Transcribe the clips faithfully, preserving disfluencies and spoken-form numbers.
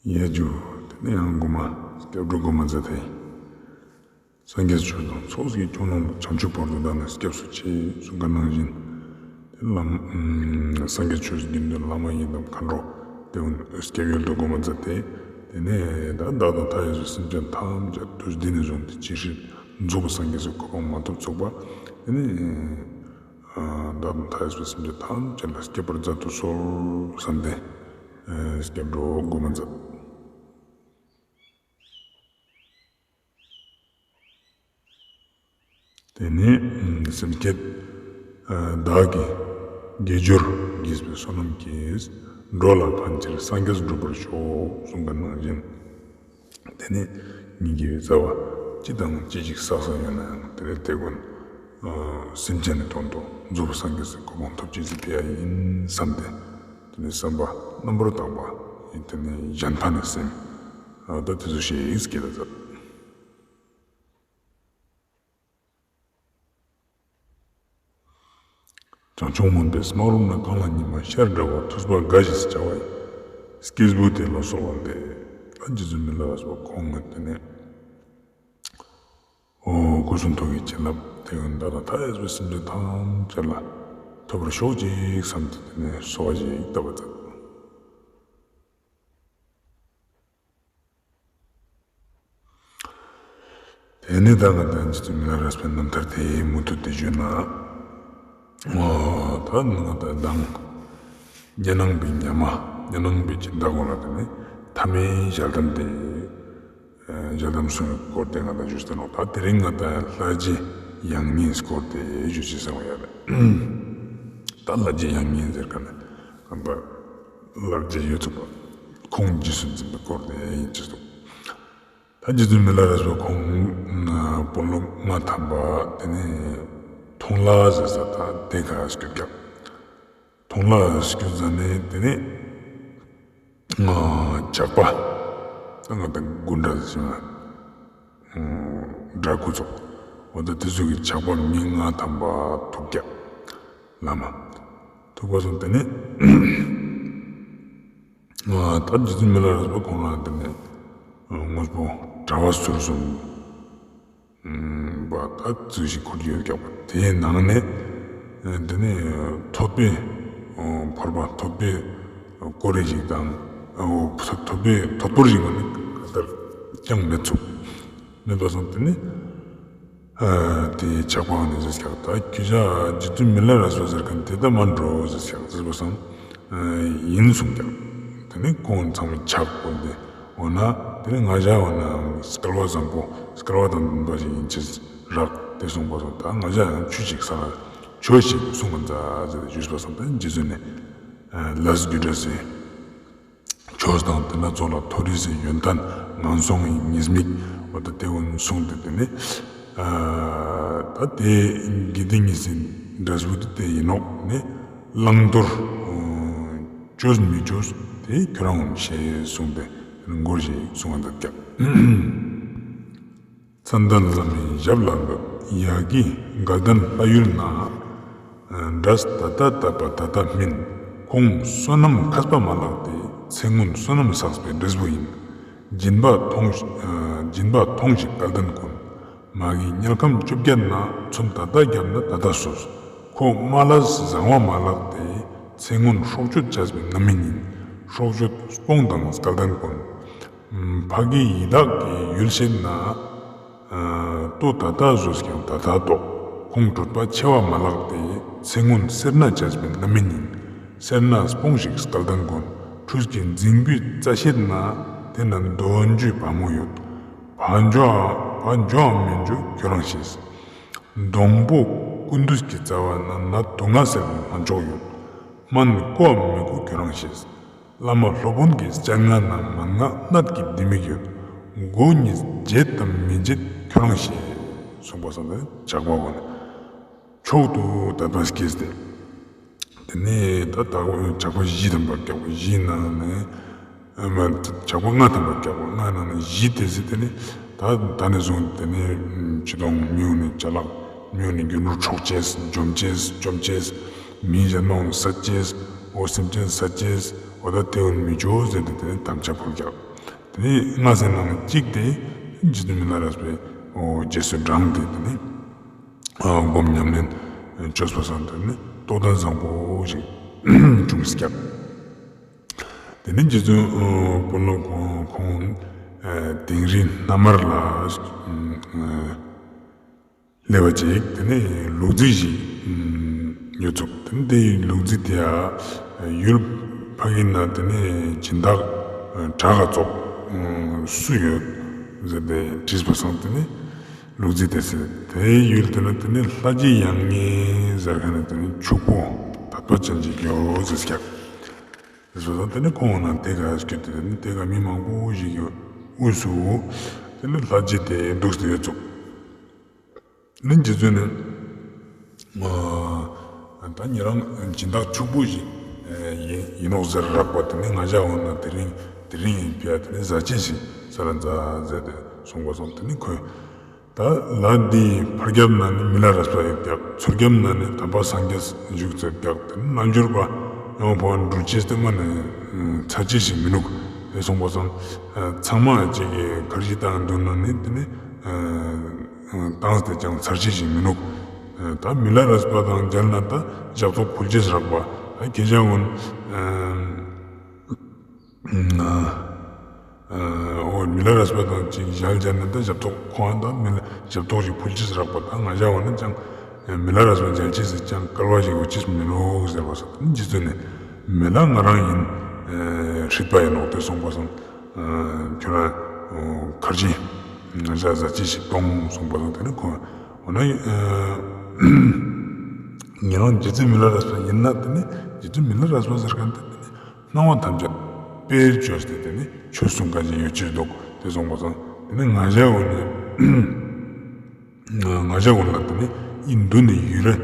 ཡ་ཇུ། དེ་ནས་ཡང་གོ་མ་སྐྱབས་འགྲོ་གོ་མ་མཛད་དེ། སངས་རྒྱས་ཆོས་དང་ཚོགས་ཀྱི་སྐྱོང་བློན་པོ། བྱང་ཆུབ་བར་དུ་བདག་ནི་སྐྱབས་སུ་མཆི། གསུངས་པ་ནང་བཞིན། དེ་བླ་མ་སངས་རྒྱས་ཆོས་དགེ་འདུན་བླ་མ་ཡི་དམ་མཁའ་འགྲོ་དེ་སྐྱབས་ཡུལ་དུ་གོ་མ་མཛད་དེ། དེ་ནས་ད་བདག་དང་མཐའ་ཡས་པའི་སེམས་ཅན་ཐམས་ཅད་དུས་འདི་ནས་བཟུང་སྟེ་ཇི་སྲིད་རྫོགས་པའི་སངས་རྒྱས་སི་གོ་འཕང་མ་ཐོབ་ཚུགས་པ། དེ་ནས་བདག་དང་མཐའ་ཡས་པའི་སེམས་ཅན་ཐམས་ཅད་ལ་སྐྱབས་པར་མཛད་དུ་གསོལ་བསམ་སྟེ་སྐྱབས་འགྲོ་གོ་མ་མཛད། དེ་ནས་སེམས་བསྐྱེད། བདག་གིས་དགེ་སྦྱོར་བགྱིས་པའི་བསོད་ནམས་ཀྱིས། འགྲོ་ལ་ཕན་ཕྱིར་སངས་རྒྱས་འགྲུབ་པར་ཤོག། གསུངས་པ་ནང་བཞིན། དེ་ནས་ཉིད་ཀྱི་རྩ་བ་ཅི་དང་ཅི་ཞིག་བསགས་ས་ཡོད་ན་ཡང་དེ་ལས་དེ་ཀུན་སེམས་ཅན་ནི་དོན་དུ་རྫོགས་པའི་སངས་རྒྱས་སི་གོ་འཕང་ཐོབ་ཅེས་སི་ཕི་ཡ་ཡིན་བསམ་སྟེ། དེ་ནས་བསམ་པ་རྣམ་པར་དག་པ་ཡིན། དེ་ནས་གཞན་ཕན་ནི་སེམས། ད་དེ་ཚོ་ཞིག་སྐྱེད་ད་མཛད། བྱང་ཆུབ་མུན་པའི་སྨག་རུམ་ན། གངས་ལ་ཉི་མ་ཤར་འདྲ་བ། ཐུབ་པ་དགའ་ཞེས་བྱ་བ་ཡི། སྐྱེས་བུ་དེ་ལ་གསོལ་བ་འདེབས། ད་རྗེ་བཙུན་མི་ལ་རས་པ་ཁོང་ངི་དེ་ནས་འོ་སྐུ་གསུང་ཐུགས་ཀྱི་བྱིན་རླབས་དེ་ཡང་བདག་དང་མཐའ་ཡས་པའི་སེམས་ཅན་ཐམས་ཅད་ལ་ཐོབ་པར་ཤོག་ཅིག་བསམ་སྟེ་དེ་ནས་གསོལ་བ་ཞིག་བཏབ་པ་མཛད། དེ་ནས་ད་ང་དང་རྗེ་བཙུན་མི་ལ་རས་པའི་རྣམ་ཐར་དེ་མུ་མཐུད་དེ་བརྗོད་ན། འོ་ད་ང་དང་མདང་ཉེ་ནང་པའི་ཉ་མ་ཉེ་ནང་པའི་སྦྱིན་བདག་གུན་ལ་དེ་ནས་ཐ་མའི་ཞལ་གདམས་དེ། ཞལ་གདམས་གསུང་བའི་སྐོར་དེ་ང་དང་བརྗོད་ས་ནོག། ད་དེ་རིང་ང་དང་ལྷ་རྗེ་ཡང་སྙིང་སྐོར་དེ་བརྗོད་ཅེས་བསམ་ཡོད་རེད། ད་ལྷ་རྗེ་ཡང་སྙིང་ཟེར་མཁན་ནི་ང་དང་ལྷ་རྗེ་ཡོད་ཚུགས་པ་ཁོང་རྗེས་སུ་འཛིན་པའི་སྐོར་དེ་ཡིན་ཅེས་སོ། ད་རྗེ་བཙུན་མི་ལ་རས་པ་ཁོང་དཔོན་སློབ་ལྔ་ཐམ་པ་དེ་ནས་མཐོང་ལ་ཟེར་ས་ད་དེ་ག་སྐྱོད་ཀྱག། མཐོང་ལ་སྐྱོད་ཟ་ནས་དེ་ནས་ཇག་པ་ད་ང་དང་དགུན་འདྲ་ཟེར་ན་འདྲ་ཁུ་ཚོགས་འོ་ད་དེ་ཚོ་གི་ཇག་པ་མི་ལྔ་ཐམ་པ་ཐུག་ཀྱག། བླ་མ་ཐུག་པ་སོང་དེ་ནས་ད་རྗེ་བཙུན་མི་ལ་རས་པ་ཁོང་ལ་དེ་ནས་དངོས་པོ་གྲྭ་པ་ཟུར་གསུམ་པ་ད་ཙུ་ཞིག་འཁོར་གྱི་ཡོད་ཀྱག་པ། དེའི་ནང་ནས་དེ་ནས་ཐོད་པའི་ཕོར་པ་ཐོད་པའི་ཀོ་རེ་ཞིག་དང་ཐོད་པའི་ཐོད་ཕོར་ཞིག་ནི་ག་ལྟར་ཀྱང་མེད་ཚུགས། མེད་པ་སོང་དེ་ནས་དེ་ཇག་པ་ནི་ཟེར་ཀྱག། ད་ཁྱོད་ཅག་རྗེ་བཙུན་མི་ལ་རས་པ་ཟེར་མཁན་དེ་ད་མ་འགྲོ་ཟེར་ཀྱག་ཟེར་པ་སོང་། ཡིན་གསུངས་ཀྱག། དེ་ནས་ཁོང་ཚང་མས་ཇག་པོ་དེ་འོ་ན་དེ་ནས་ང་ཅག་འོ་ན་སྐལ་བ་བཟང་པོ་སྐལ་བ་དང་ལྡན་པ་ཞིག་ཡིན་ཅེས་རག་དེ་གསུངས་པ་སོང་། ད་ང་ཅག་ཡང་ཆོས་ཤིག་ས་ཆོས་ཤིག་གསུང་བ་མཛད་ཟེར་ཏེ་ཞུས་པ་སོང་། ད་རྗེ་བཙུན་ནས་ལས་རྒྱུ་འབྲས་ཟེར། ཆོས་དང་དེ་ན་ཚོགས་ལ་མཐོ་རིས་སི་ཡོན་ཏན་ངན་སོང་གི་ཉེས་དམིགས་འོ་ད་དེ་ཀུན་གསུངས་ཏེ་དེ་ནས་ད་དེ་དགེ་སྡིག་ཉེས་སི་འབྲས་བུ་དེ་དེ་ཡིན་ནོག་ནས་བླང་དོར་ཅོས་མི་ཅོས་དེ་ཁྱོད་རང་ངོ་ཤེས་གསུངས་ཏེ་མགུར་ཞིག་གསུང་བ་མཛད་ཀྱག། མཚན་ལྡན་བླ་མའི་ཞབས་ལ་འབུལ། ཡ་གི་དགའ་ལྡན་ལྷ་ཡུལ་ན། འདྲ་ད་ལྟ་དད་པ་ད་ལྟ་སྨིན། ཁོང་བསོད་ནམས་མཁས་པ་མ་ལགས་ཏེ། ཚེ་སྔོན་བསོད་ནམས་བསགས་པའི་འབྲས་བུ་ཡིན། སྦྱིན་པ་ཐོང་ཞིག་སྦྱིན་པ་ཐོང་ཞིག་སྐལ་ལྡན་ཀུན། མ་གི་དམྱལ་ཁམས་བཅོ་བརྒྱད་ན། མཚོན་ད་ལྟ་བརྒྱབ་ན་ད་ལྟ་སོས། ཁོ་མ་ལ་བཟང་བ་མ་ལགས་ཏེ། ཚེ་སྔོན་སྲོག་གཅོད་བྱས་པའི་རྣམ་སྨིན་ཡིན། སྲོག་གཅོད་སྤོང་དང་སྐལ་ལྡན་ཀུན། ཕ་གི་ཡི་དྭགས་ཀྱི་ཡུལ་ཤེས་ན། ལྟོ་ད་ལྟ་ཟོས་ཀྱང་ད་ལྟ་ལྟོགས། ཁོང་གྲོད་པ་ཆེ་བ་མ་ལགས་ཏེ། ཚེ་སྔོན་སེར་སྣ་བྱས་པའི་རྣམ་སྨིན་ཡིན། སེར་སྣ་སྤོངས་ཤིག་སྐལ་ལྡན་ཀུན། ཁྲུས་ཀྱི་རྫིང་བུའི་རྩ་ཤེད་ན། དེ་ན་འདོད་འཇོའི་བ་མོ་ཡོད། བ་འཇོའམ་བ་འཇོའམ་མི་འཇོ་ཁྱོད་རང་ཤེས། སྡོང་པོ་ཀུན་འདུས་ཀྱི་རྩ་བ་ན། ནད་དུག་ལྔ་སེལ་བའི་སྨན་མཆོག་ཡོད། སྨན་བསྐོའམ་མི་བསྐོ་ཁྱོད་རང་ཤེས། བླ་མ་སློབ་དཔོན་གྱི་སྤྱན་སྔ་ན། མན་ངག་གནད་ཀྱི་ལྡེ་མིག་ཡོད། སྒོ་གཉིས་འབྱེད་དམ་མི་འབྱེད་ཁྱོད་རང་ཤེས། གསུངས་པ་སོང་། དེ་ཇག་པ་ཀུན་ནི་མཆོག་ཏུ་དད་པ་སྐྱེས་ཏེ། དེ་ནས་ད་ད་ཇག་པ་བཞི་ཐམ་པ་སྐྱག་པ་བཞི་ནང་ནས་ཇག་པ་ལྔ་ཐམ་པ་སྐྱག་པ་ལྔ་ནང་ནས་བཞི་དེ་ཟེར་དེ་ནས་ད་ད་ནས་བཟུང་དེ་ནས་ཅི་དང་མི་ཡོང་ནས་ཅ་ལག་མི་ཡོང་ནས་རྒྱུ་ནོར་འཕྲོག་ཅེས་འཇོམས་ཅེས་བཅོམ་ཅེས། མི་གཞན་མ་ཡོང་བསད་ཅེས། འོ་སེམས་ཅན་བསད་ཅེས། འོ་ད་དེ་འོ་ན་མི་ཆོག་ཟེར་ཏེ་དེ་ནི་དམ་བཅའ་ཕུལ་ཀྱག། དེ་ནི་ལྔ་ཟེར་ནང་ནས་གཅིག་དེ་རྗེ་བཙུན་མི་ལ་རས་པའི་འོ་རྗེས་སུ་འབྲངས་ཏེ་དེ་ནི་སྒོམ་ཉམས་ལེན་བཅོས་པ་སང་དེ་ནི་རྟོགས་ལྡན་བཟང་པོ་ཞིག་བྱུང་ཀྱག། དེ་ནི་རྗེ་བཙུན་དཔོན་སློབ་ཁོང་ཁོང་དིང་རི་སྣ་དམར་ལ་སླེབས་པ་ཅིག་དེ་ནི་ལུག་རྫི་ཞིག་ཡོད་ཚུགས། དེ་ནི་དེའི་ལུག་རྫི་དེ་ཡ་ཡུལ་ཕ་གི་ན་དེ་ནི་སྦྱིན་བདག་གྲགས་ཀ་ཙོགས་སུ་ཡོད་ཟེར་ཏེ་དྲིས་པ་སང་དེ་ནི་ལུག་རྫི་དེས་དེའི་ཡུལ་དེ་ན་དེ་ནི་ལྷ་རྗེ་ཡང་ངེ་ཟེར་མཁན་ནི་དེ་ནི་ཕྱུག་པོ་དད་པ་ཅན་ཞིག་ཡོད་ཟེར་ཀྱག། དེ་སོ་སོ་དེ་ནི་ཁོང་ན་དེ་ག་སྐྱོད་དེ་དེ་ནི་དེ་ག་མི་མང་པོ་ཞིག་ཡོད་དབུས་སུ་དེ་ནི་ལྷ་རྗེ་དེ་འདུག་སྟེ་ཡོད་ཚུགས། ནི་རྗེ་བཙུན་ནི་ད་ཉེ་རང་སྦྱིན་བདག་ཕྱུག་པོ་ཞིག་ཡིན་ཡིན་ནོག་ཟེར་རག་པ་དེ་ནི་ང་ཞ་འོ་ན་དེ་རིང་དེ་རིང་ཡིན་ཕི་ཡ་དེ་ནི་ཟ་ཆས་ཤིག་ཟ་ལ་མཛའ་ཟེར་ཏེ་གསུངས་པ་སོང་། དེ་ནི་ཁོས་ད་ལ་འདིའི་ཕར་རྒྱབ་ན་ནི་མི་ལ་རས་པ་ཡོད་ཀྱག། ཚུར་རྒྱབ་ན་ནི་དམ་པ་སངས་རྒྱས་བཞུགས་ཚར་ཀྱག། དེ་ནི་རྣལ་འབྱོར་པ་ཡོང་བ་འགྲུལ་ཆས་དེ་མ་ནི་ཚར་ཆས་ཤིག་མི་ནུག་ཟེར་གསུངས་པ་སོང་། ཚང་མ་ཅིག་གི་ཁར་ཇི་བཏང་འདུག་ན་ནི་དེ་ནི་བཏང་སྟེ་ཅང་ཚར་ཆས་ཤིག་མི་ནུག། ད་མི་ལ་རས་པ་དང་མཇལ་ན་ད་ཞབས་ཏོག་ཕུལ་ཆས་རག་པ་ད་ཁྱེད་ཅག་འོ་ན། འོ་མི་ལ་རས་པ་དང་ཅིག་མཇལ་མཇལ་ན་ད་ཞབས་ཏོག་ཁོང་ད་མི་ལ་ཞབས་ཏོག་ཅིག་ཕུལ་ཆས་རག་པ་ད་ང་ཞ་འོ་ན་ཅང་མི་ལ་རས་པ་མཇལ་ཆས་སི་ཅང་སྐལ་བ་ཞིག་ཡོད་ཆས་མི་ནུག་ཟེར་བ་སོང་། རྗེ་བཙུན་ནི་མི་ལ་ང་རང་ཡིན་སྲིད་པ་ཡིན་ནོག་དེ་གསུངས་པ་སོང་། ཁྱོད་རང་ཁར་ཇི་ང་ཞ་ཟ་ཆས་ཤིག་གཏོང་གསུངས་པ་སོང་། དེ་ནི་ཁོང་འོ་ན་ཉེ་རང་རྗེ་བཙུན་མི་ལ་རས་པ་ཡིན་ན་དེ་ནི་རྗེ་བཙུན་མི་ལ་རས་པ་ཟེར་མཁན་དེ་དེ་ནི། སྣང་བ་ཐམས་ཅད་དཔེར་བཅོས་ཏེ་དེ་ནི་ཆོས་གསུང་མཁན་ཞིག་ཡོད་ཆས་འདུག་དེ་གསུངས་པ་སོང་། དེ་ནི་ང་ཞ་འོ་ན་ང་ཞ་འོ་ན་དེ་ནི་ཨིན་འདུ་ནི་ཡུ་རེ་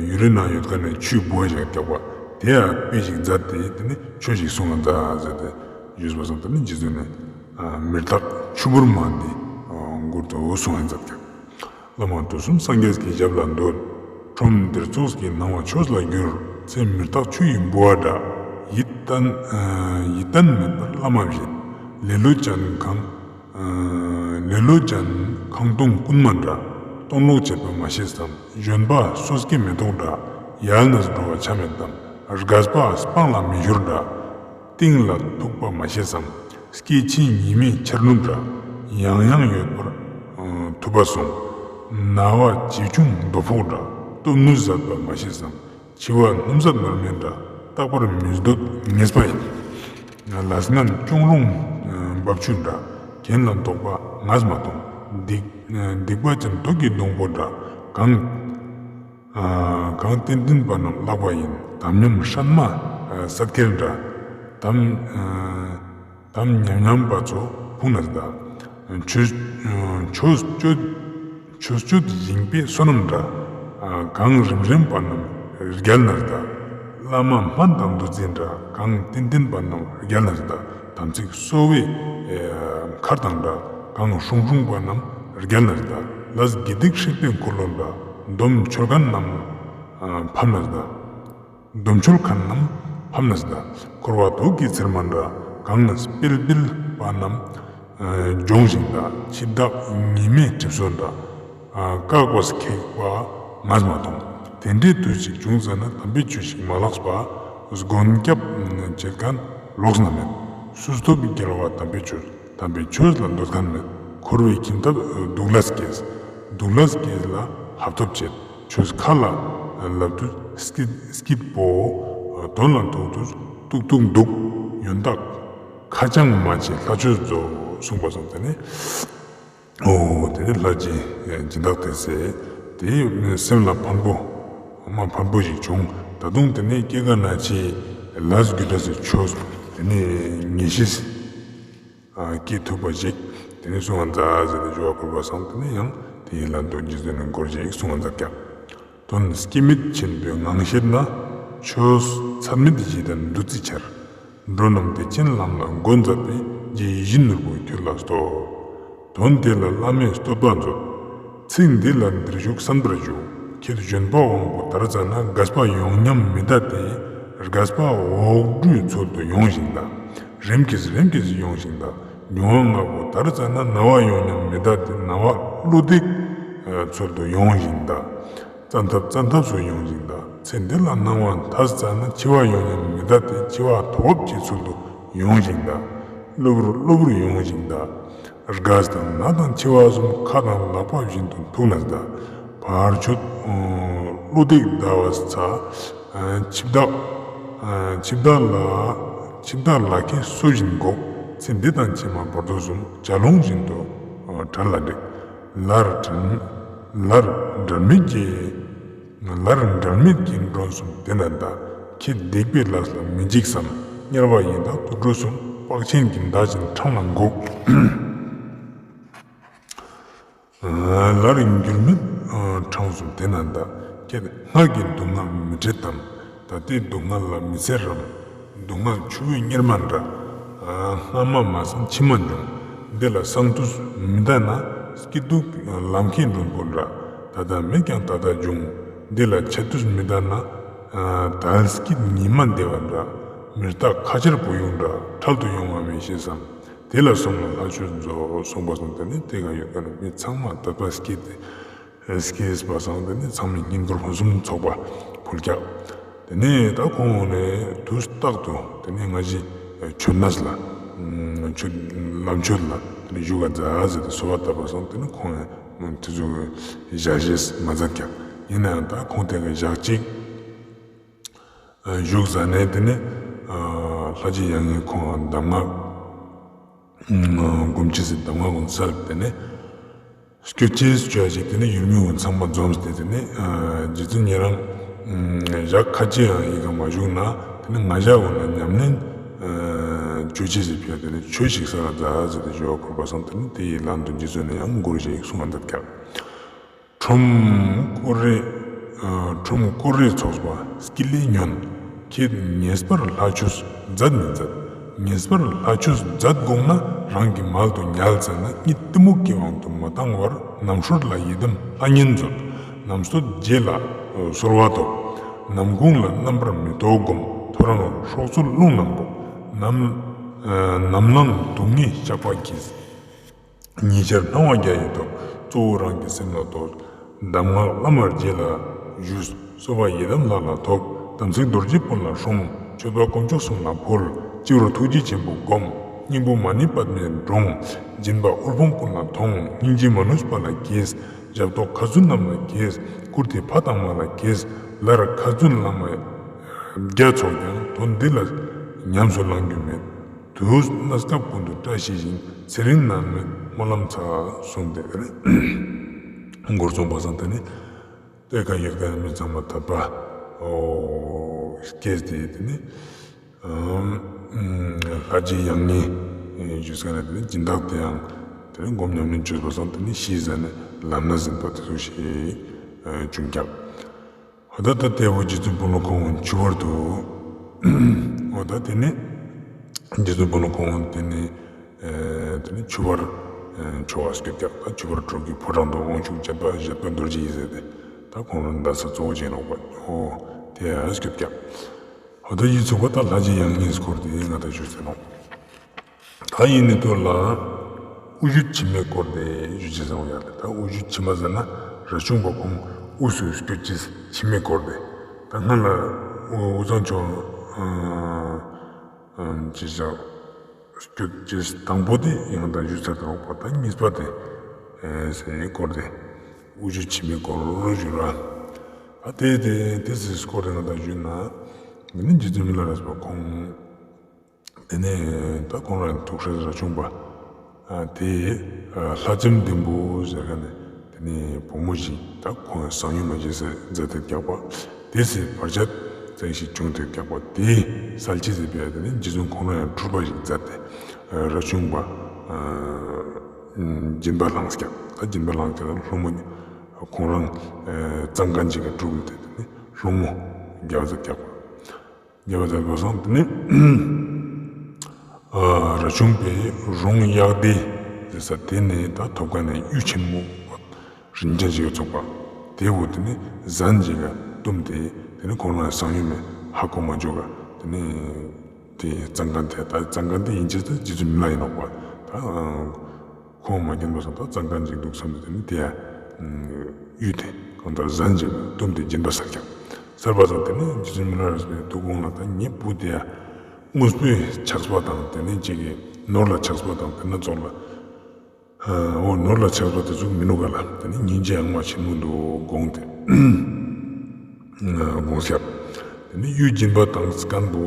ཡུ་རེ་ན་ཡོད་མཁན་ནི་ཆུའི་ལྦུ་བ་ཞིག་རྒྱག་པ་དེ་ཡ་དཔེ་ཞིག་མཛད་དེ་དེ་ནི་ཆོས་ཤིག་གསུང་ང་མཛད་ཟེར་ཏེ་ཡོད་པ་སོང་། དེ་ནི་རྗེ་བཙུན་ནི་མི་རྟག་ཆུ་བུར་མ་འདི་མགུར་དུ་གསུང་ང་མཛད་ཀྱག། བླ་མ་དུས་གསུམ་སངས་རྒྱས་ཀྱི་ཞབས་ལ་འདུད། ཁྲོམ་འདིར་ཚོགས་ཀྱི་སྣང་བ་ཆོས་ལ་བསྒྱུར། ཚེ་མི་རྟག་ཆུ་ཡི་ལྦུ་བ་འདྲ། ཡིད་བརྟན་ཡིད་བརྟན་མེད་པར་བླ་མ་བཞིན། ལེ་ལོ་ཅན་ཁང་ལེ་ལོ་ཅན་ཁང་སྟོང་རྐུན་མ་འདྲ། སྟོང་ལོག་བྱེད་པ་མ་ཤེས་སམ། གཞོན་པ་སོ་སྐྱེ་མེ་ཏོག་འདྲ། ཡལ་ནས་འགྲོ་བ་ཆ་མེད་དམ། རྒས་པ་སྤང་ལ་མི་ཤོར་འདྲ། གཏིང་ལ་ཐུག་པ་མ་ཤེས་སམ། སྐྱེ་འཆི་ཉི་མའི་འཆར་ནུབ་འདྲ། ཡང་ཡང་ཡོད་པར་ཐུབ་པ་གསུངས། ན་བ་ཇེ་ཆུང་རྡོ་ཕོག་འདྲ། སྟོབས་ནུས་ཟད་པ་མ་ཤེས་སམ། འཆི་བ་སྣུམ་ཟད་མར་མེ་འདྲ། རྟག་པར་མི་སྡོད་ངེས་པ་ཡིན། ལས་ངན་གཅོང་རོང་འབབ་ཆུ་འདྲ། གྱེན་ལ་ལྡོག་པ་ངས་མ་མཐོང་། སྡིག་སྡིག་པ་ཅན་དུག་གི་སྡོང་པོ་འདྲ། གང་གང་ཏན་ཏན་པ་རྣམས་བརླག་པ་ཡིན། དམ་ཉམས་སྲན་མ་བསད་ཁྱེར་འདྲ། དམ་དམ་ཉམས་ཉམས་པ་ཚོ་ཕུང་ནས་འདའ། ཆོས་ཆོས་སྤྱོད་ཆོས་སྤྱོད་ཞིང་པའི་བསོད་ནམས་འདྲ། གང་རིམ་རིམ་པ་རྣམས་རྒྱལ་ནས་འདའ། བླ་མ་སྨན་དང་བདུད་རྩི་འདྲ། གང་ཏན་ཏན་པ་རྣམས་རྒྱལ་ནས་འདའ། དམ་ཚིག་གསོ་བའི་མཁར་དང་འདྲ། གང་སྲུང་སྲུང་པ་རྣམས་རྒྱལ་ནས་འདའ། ལས་དགེ་སྡིག་སྲེག་པའི་འཁོར་ལོ་འདྲ། སྡོམ་འཆོལ་མཁན་རྣམས་ཕམ་ནས་འདའ། སྡོམ་འཆོལ་མཁན་རྣམས་ཕམ་ནས་འདའ། འཁོར་བ་དུག་གི་ཚེར་མ་འདྲ། གང་ན་སྤེལ་སྤེལ་པ་རྣམས་སྦྱོང་ཞིང་འདའ། འཆི་བདག་ཉི་མའི་གྲིབ་སོ་འདྲ། བཀག་པས་ཁེགས་པ་ངས་མ་མཐོང་། དེ་འདྲའི་དུས་ཅིག་བྱུང་ཙ་ན་དམ་པའི་ཆོས་ཤིག་མ་ལགས་པ། མགོན་སྐྱབས་བྱེད་མཁན་ལོགས་ན་མེད། སུས་ཐོབ་རྒྱལ་བ་དམ་པའི་ཆོས། དམ་པའི་ཆོས་ལ་འདོད་མཁན་མེད། འཁོར་བའི་ཁྱིམ་ཐབ་སྡུག་ལས་སྐྱེས། སྡུག་ལས་སྐྱེས་ལ་ཧབ་ཐོབ་བྱེད། ཆོས་ཁ་ལ་ལབ་དུས་སྐྱིད་སྐྱིད་པོ། དོན་ལ་ཐུག་དུས་ཏུག་ཏུག་འདུག། ཡོན་བདག་ཁ་བྱང་མ་བྱེད་ལྷ་ཆོས་མཛོད། གསུངས་པ་སོང་། དེ་ནི་འོ་དེ་ནི་ལྷ་རྗེ་སྦྱིན་བདག་དེ་ཟེར་དེ་སེམས་ལ་ཕན་པོ་མ་ཕན་པོ་ཞིག་བྱུང་། ད་དུང་དེ་ནི་སྐྱེ་རྒ་ན་འཆིའི་ལས་རྒྱུ་འབྲས་སུ་ཆོས་དེ་ནི་ངེས་ཤེས་སྐྱེ་ཐུབ་པ་ཞིག་དེ་ནི་གསུང་ང་མཛད་ཟེར་ཏེ་ཞུ་བ་ཕུལ་བ་སང་དེ་ནི་ཡང་དེ་ཡི་ལ་འདུག་རྗེ་བཙུན་ནི་འགོར་ཞིག་གསུང་ང་མཛད་ཀྱག། དོན་སྐྱེ་མེད་ཆེན་པོའི་ངང་ཤེད་ན། ཆོས་ཚད་མེད་བཞི་ལྡན་བདུད་རྩི་ཆར། འགྲོ་རྣམས་བདེ་ཆེན་ལམ་ལ་འགོད་མཛད་པའི། རྗེ་ཡིད་བཞིན་ནོར་བུ་ཁྱོད་ལ་བསྟོད། དོན་དེ་ལ་བླ་མས་བསྟོད་པ་མཛོད། ཚིག་འདི་ལ་འདིར་བཞུགས་གསན་པར་ཞུ། ཁྱེད་གཞོན་པ་དབང་པོ་དར་ཙ་ན། རྒས་པ་ཡོངས་ཉམས་མི་གདའ་སྟེ། རྒས་པ་འོག་འགྲོའི་ཚུལ་དུ་ཡོང་ཞིང་དང་། རིམ་གྱིས་རིམ་གྱིས་ཡོང་ཞིང་དང་། མྱོང་བ་ལྔ་པོ་དར་ཙ་ན་ན་བ་ཡོང་སྙམ་མི་གདའ་སྟེ་ན་བ་བློ་བདེ་ཚུལ་དུ་ཡོང་ཞིང་དང་། བཙན་ཐབས་བཙན་ཐབས་སུ་ཡོང་ཞིང་དང་། ཚེ་འདི་ལ་སྣང་བ་འཐས་ཙ་ན་འཆི་བ་ཡོང་སྙམ་མི་གདའ་སྟེ་འཆི་བ་ཐོབ་ཀྱི་ཚུལ་དུ་ཡོང་ཞིང་དང་། གློ་བུར་གློ་བུར་ཡོང་ཞིང་དང་། རྒས་དང་ན་དང་འཆི་བ་གསུམ་ཁ་དང་ལག་པ་བཞིན་དུ་ཐུག་ནས་དང་། བར་ཆད་བློ་བདེ་གདའ་བ་ཚ། འཆི་བདག་འཆི་བདག་ལ་འཆི་བདག་ལ་ཁའི་སོ་བཞིན་འགུགས། ཚེ་འདི་དང་ཕྱི་མ་བར་དོ་གསུམ། བྱ་རླུང་བཞིན་དུ་བྲལ་ལ་འགྲིག། ལར་དྲན་ལར་འབྲལ་མེད་ཀྱི། ལར་འབྲལ་མེད་ཀྱི་མགྲོན་གསུམ་དེ་ན་གདའ། ཁྱེད་སྡིག་པའི་ལས་ལ་མི་འཇིགས་སམ། དམྱལ་བ་ཡི་དྭགས་དུད་འགྲོ་གསུམ། དཔག་ཆེན་གྱི་མདའ་བཞིན་འཕྲང་ལ་འགུགས། ལར་འགྱུར་མེད་འཕྲང་གསུམ་དེ་ན་གདའ། ཁྱེད་སྔར་གྱི་སྡུག་བསྔལ་མི་བྲལ་ཏམ། ད་ལྟའི་སྡུག་བསྔལ་ལ་མི་འཚེར་རམ། སྡུག་བསྔལ་ཆུ་བོའི་གཉེར་མ་འདྲ། སྔ་མ་མ་སངས་ཕྱི་མ་འབྱུང་། འདི་ལ་སངས་དུས་མི་གདའ་ན། སྐྱིད་སྡུག་ལམ་ཁའི་མགྲོན་པོ་འདྲ། ད་ལྟ་མེད་ཀྱང་ད་ལྟ་འབྱུང་། འདི་ལ་ཆད་དུས་མི་གདའ་ན། དལ་སྐྱིད་ཉི་མ་བདེ་བ་འདྲ། མི་རྟག་ཁ་ཆར་བུ་ཡུག་འདྲ། འཕྲལ་དུ་ཡོང་བ་མི་ཤེས་སམ། དེ་ལ་སོམས་ལ་ལྷ་ཆོས་མཛོད། གསུངས་པ་སོང་། དེ་ནི་དེ་ག་ཡོད་པ་ནི་མི་ཚང་མ་དད་པ་སྐྱེས་ཏེ། སྐྱེས་པ་སང་དེ་ནི་ཚང་མས་བསྙེན་བཀུར་ཕུན་སུམ་ཚོགས་པ་ཕུལ་ཀྱག། དེ་ནས་ད་ཁོང་ནས་དུས་རྟག་ཏུ་དེ་ནས་ང་ཞི་མཆོད་གནས་ལ་མཆོད་ལམ་མཆོད་ལ་དེ་ནས་བཞུགས་ག་མཛད་ཟེར་ཏེ་གསོལ་བ་བཏབ་པ་སང་དེ་ནས་ཁོང་ཡང་དེ་ཚོ་གི་ཞག་ཤེས་མ་མཛད་ཀྱག། ཡིན་ནའང་ད་ཁོང་དེ་གི་ཞག་གཅིག་བཞུགས་ཟ་ནས་དེ་ནས་ལྷ་རྗེ་ཡང་ངེ་ཁོང་གདམས་ངག་སྒོམ་ཅེས་སི་གདམས་ངག་ཀུན་སལ་དེ་ནས། སྐྱོད་ཅེས་བྱ་ཞིག་དེ་ནས་ཡུལ་མི་ཀུན་ཚང་མ་འཛོམས་ཏེ་དེ་ནས་རྗེ་བཙུན་ཉེ་རང་ཞག་ཁ་ཅིག་ཡང་ཡི་ག་མ་བཞུགས་ན་དེ་ནས་ང་ཞ་བོ་ན་ཉམས་ལེན་བྱོས་ཅེས་སི་ཕིའ་དེ་ནས་ཆོས་ཤིག་ས་ལ་མཛད་ཟེར་ཏེ་ཞུ་བ་ཁུར་པ་སང་དེ་ནས་དེ་ཡི་ལམ་དུ་རྗེ་བཙུན་ནས་ཡང་མགུར་ཞིག་གསུང་བ་མཛད་ཀྱག། ཁྲོམ་སྐོར་རེ། ཁྲོམ་སྐོར་རེ་ཚོགས་པ་སྐྱིད་ལེ་ཉོན། ཁྱེད་ངེས་པར་ལྷ་ཆོས་མཛད་མི་མཛད། ངེས་པར་ལྷ་ཆོས་མཛད་དགོངས་ན་རང་གི་མལ་དུ་ཉལ་ཙ་ན་གཉིད་གཏི་མུག་གི་དབང་དུ་མ་བཏང་བར་ནམ་ཧྲོལ་ལ་ཡི་དམ་ལྷ་བསྙེན་མཛོད། ནམ་སྟོད་རྗེས་ལ་གསོལ་བ་ཐོབ། ནམ་གུང་ལ་རྣམ་པར་མི་རྟོག་སྒོམ། ཐོ་རངས་སྲོག་རྩོལ་རླུང་ལངས་པོ། ནམ་ནམ་ལངས་སྡུག་བསྔལ་བཤགས་པ་གྱིས། ཉེ་ཆར་སྣང་བ་བརྒྱ་ཡི་ཐོབ། གཙོ་བོ་རང་གི་སེམས་ལ་ཐོབ། གདམས་ངག་བླ་མར་རྗེས་ལ་ཞུས། གསོལ་བ་ཡི་དམ་ལྷ་ལ་ཐོབ། དམ་ཚིག་རྡོ་རྗེ་སྤུན་ལ་སྲུངས། མཆོད་པ་དཀོན་མཆོག་གསུམ་ལ་ཕུལ། སྤྱི་བོར་ཐུགས་རྗེ་ཆེན་པོ་བསྒོམ། སྙིང་པོ་མ་ཎི་པདྨས་དྲོངས། སྦྱིན་པ་དབུལ་ཕོངས་ཀུན་ལ་ཐོངས། སྙིང་རྗེ་མ་ནུས་པ་ལ་གྱེས། ཞབས་ཏོག་ཁ་ཚུན་རྣམས་ལ་གྱེས། བཀུར་སྟི་ཕ་དང་མ་ལ་གྱེས། ལར་ཁ་ཚུན་བླ་མ་བརྒྱ་ཚོགས་ཀྱང་། དོན་འདི་ལ་ཉམས་སུ་བླང་རྒྱུ་མེད། དུས་གནས་སྐབས་ཀུན་ཏུ་བཀྲ་ཤིས་ཤིང་། ཚེ་རིང་ནད་མེད་སྨོན་ལམ་ཚ། གསུངས་ཏེ་མགུར་གསུངས་པ་སང་དེ་ནི་དེ་ཀ་ཡོད་མཁན་མི་ཚང་མ་དད་པ་སྐྱེས་ཏེ་དེ་ནི་ལྷ་རྗེ་ཡང་ངེ་ཞུས་ཀ་ནས་དེ་ནི་སྦྱིན་བདག་དེ་ཡང་དེ་ནི་སྒོམ་ཉམས་ལེན་བྱས་པ་སང་དེ་ནི་ཤི་ཟ་ནས་ལམ་སྣ་ཟིན་པ་དེ་ཚོ་ཞིག་བྱུང་ཀྱག། འོ་ད་ད་དེ་བོ་རྗེ་བཙུན་དཔོན་སློབ་ཁོང་ཆུ་བར་དུ། འོ་ད་དེ་ནས་རྗེ་བཙུན་དཔོན་སློབ་ཁོང་དེ་ནས་ཨེ་དེ་ནས་ཆུ་བར་ཨེ་ཆོ་ག་སྐྱོད་ཀྱག། ད་ཆུ་བར་དྲུག་གི་ཕོ་བྲང་དུ་དབང་ཕྱུག་བྱེད་པ་བཞད་པ་རྡོ་རྗེ་ཡིས་ཟེར་ཏེ་ད་ཁོང་རང་གདན་ས་གཙོ་བོ་ཅན་ནོག་པ། འོ་དེ་ཡང་སྐྱོད་ཀྱག། འོ་ད་ཡིད་ཚུགས་པ་ད་ལྷ་རྗེ་ཡང་ངེ་སྐོར་དེ་ང་ད་ཞུས་ཟེར་ནོག། ད་ཡིན་ནི་དུ་ལ་དབུ་བཞུད་འཆི་མེད་སྐོར་དེ་ཞུ་ཅེས་སོང་ཡ་ལེ། ད་དབུ་བཞུད་འཆི་མ་ཟེར་ན་རས་ཆུང་པ་ཁོང་དབུས་སུ་སྐྱོད་ཅེས་འཆི་མེད་སྐོར་དེ། ད་སྔ་ལ་དབུ་གཙང་ཕྱོགས་ཅི་བྱ་སྐྱོད་ཅེས་དང་པོ་དེ་ཡང་ད་ཞུ་ཚར་དང་པོ། ད་གཉིས་པ་དེ་ཟེར་སྐོར་དེ་དབུ་བཞུད་འཆི་མེད་སྐོར་ཞུ་ར། ད་དེ་དེ་དེ་ཟེར་སྐོར་དེ་ང་ད་ཞུ་ན་དེ་ནི་རྗེ་བཙུན་མི་ལ་རས་པ་ཁོང་དེ་ནས་ད་ཁོང་རང་ཐུགས་སྲས་རས་ཆུང་པ་དེ་ལྷ་ལྕམ་ལྡེམ་བུ་ཟེར་མཁན་ནི་དེ་ནས་བུ་མོ་ཞིག་ད་ཁོང་གསང་ཡུམ་མ་བྱས་ཟེར་མཛད་དེ་རྒྱག་པ་དེ་སི་བར་ཆད་ཙམ་ཞིག་བྱུང་སྟེ་རྒྱག་པ་དེ་སེལ་ཅེས་ཟེར་བས། དེ་ནས་རྗེ་བཙུན་ཁོང་རང་ཡང་འཁྲུལ་པ་ཞིག་མཛད་དེ་རས་ཆུང་པ་སྦྱིན་པ་བླངས་ཀྱག། ད་སྦྱིན་པ་བླངས་ཀྱག་ད་ལྷ་མོ་ཁོང་རང་གཙང་མཁན་ཅིག་ག་སྒྲུབ་སྟེ་དེ་ནས་ལྷ་མོ་རྒྱལ་བ་རྒྱག་པ། རྒྱལ་བ་རྒྱལ་པོ་སང་དེ་ནི་རས་ཆུང་པའི་རོང་གཡག་སྡེ་ཟེར་ས་དེ་ནས་ད་ཐོབ་མཁན་ནི་གཡུ་ཆེན་མོ་རིན་ཆེན་ཞིག་ཚུགས་པ་དེ་བོ་དེ་ནི་ཟན་ཞིག་ག་བཏུམས་ཏེ་དེ་ནི་ཁོང་རང་གསང་ཡུམ་མའི་ ཧ་གོ་མ་བཅུག་ག། དེ་ནས་དེ་གཙང་ཁང་དེ་ད་གཙང་ཁང་དེ་ཡིན་ཅེས་ད་རྗེ་བཙུན་མི་ལ་ཡིན་ནོག་པ། ད་ཁོང་མ་མཁྱེན་པ་སང་ད་གཙང་ཁང་ཅིག་འདུག་བསམ་སྟེ་དེ་ནས་དེ་ཡ་གཡུལ་ཏེ་གང་ལྟར་ཟན་ཅིག་བཏུམས་ཏེ་སྦྱིན་པ་སལ་ཀྱག། སལ་བ་སང་དེ་ནས་རྗེ་བཙུན་མི་ལ་རས་པའི་དུག་ཁོང་ལ་ད་ངའི་བུ་དེ་ཡ་དངོས་པོའི་ཆགས་པ་དང་དེ་ནས་ཅིག་གི་ནོར་ལ་ཆགས་པ་དང་དེ་ན་ཙོགས་ལ། འོ་ནོར་ལ་ཆགས་པ་དེ་ཚོ་མི་ནུག་ག་ལ། དེ་ནི་སྙིང་རྗེ་ཡང་མ་ཆེན་མོ་འདུག་དགོངས་ཏེ་དགོངས་ཤག། དེ་ནི་གཡུལ་སྦྱིན་པ་བཏང་མཁན་པོ།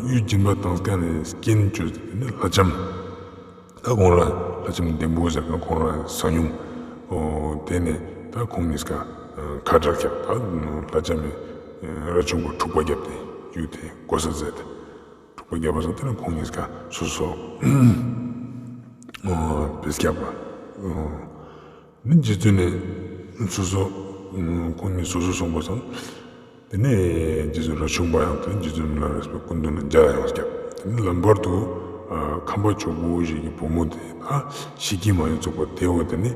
གཡུལ་སྦྱིན་པ་བཏང་མཁན་ནི་རྐྱེན་བཅོས་ཏེ་དེ་ནི་ལྷ་ལྕམ། ད་ཁོང་ལ་ལྷ་ལྕམ་ལྡེམ་བུ་ཟེར་མཁན་ཁོང་ལ་ཟ་སྙོམས། འོ་དེ་ནས་ད་ཁོང་གཉིས་ཀ་ཁ་བྲལ་ཀྱག། ད་ལྷ་ལྕམ་མི་རས་ཆུང་པ་འཁྲུག་པ་བརྒྱབ་སྟེ་གཡུལ་ཏེ་དགོས་ས་མཛད་དེ། འཁྲུག་པ་བརྒྱབ་པ་སང་དེ་ནས་ཁོང་གཉིས་ཀ་སོ་སོ་བེས་ཀྱག་པ། ནི་རྗེ་བཙུན་ནི་སོ་སོ་ཁོང་གཉིས་སོ་སོ་སོང་པ་སང་དེ་ནས་རྗེ་བཙུན་རས་ཆུང་པ་ཡང་དེ་རྗེ་བཙུན་མི་ལ་རས་པའི་སྐུ་མདུན་ལ་མཇལ་ཡོང་ཀྱག། དེ་ནས་ལམ་བར་དུ་ཁམས་པ་ཇོ་བོ་ཞིག་གི་བུ་མོ་དེ་ད་ཤི་ཀྱི་མ་ཡོང་ཚུགས་པ་དེ་བོ་དེ་ནས་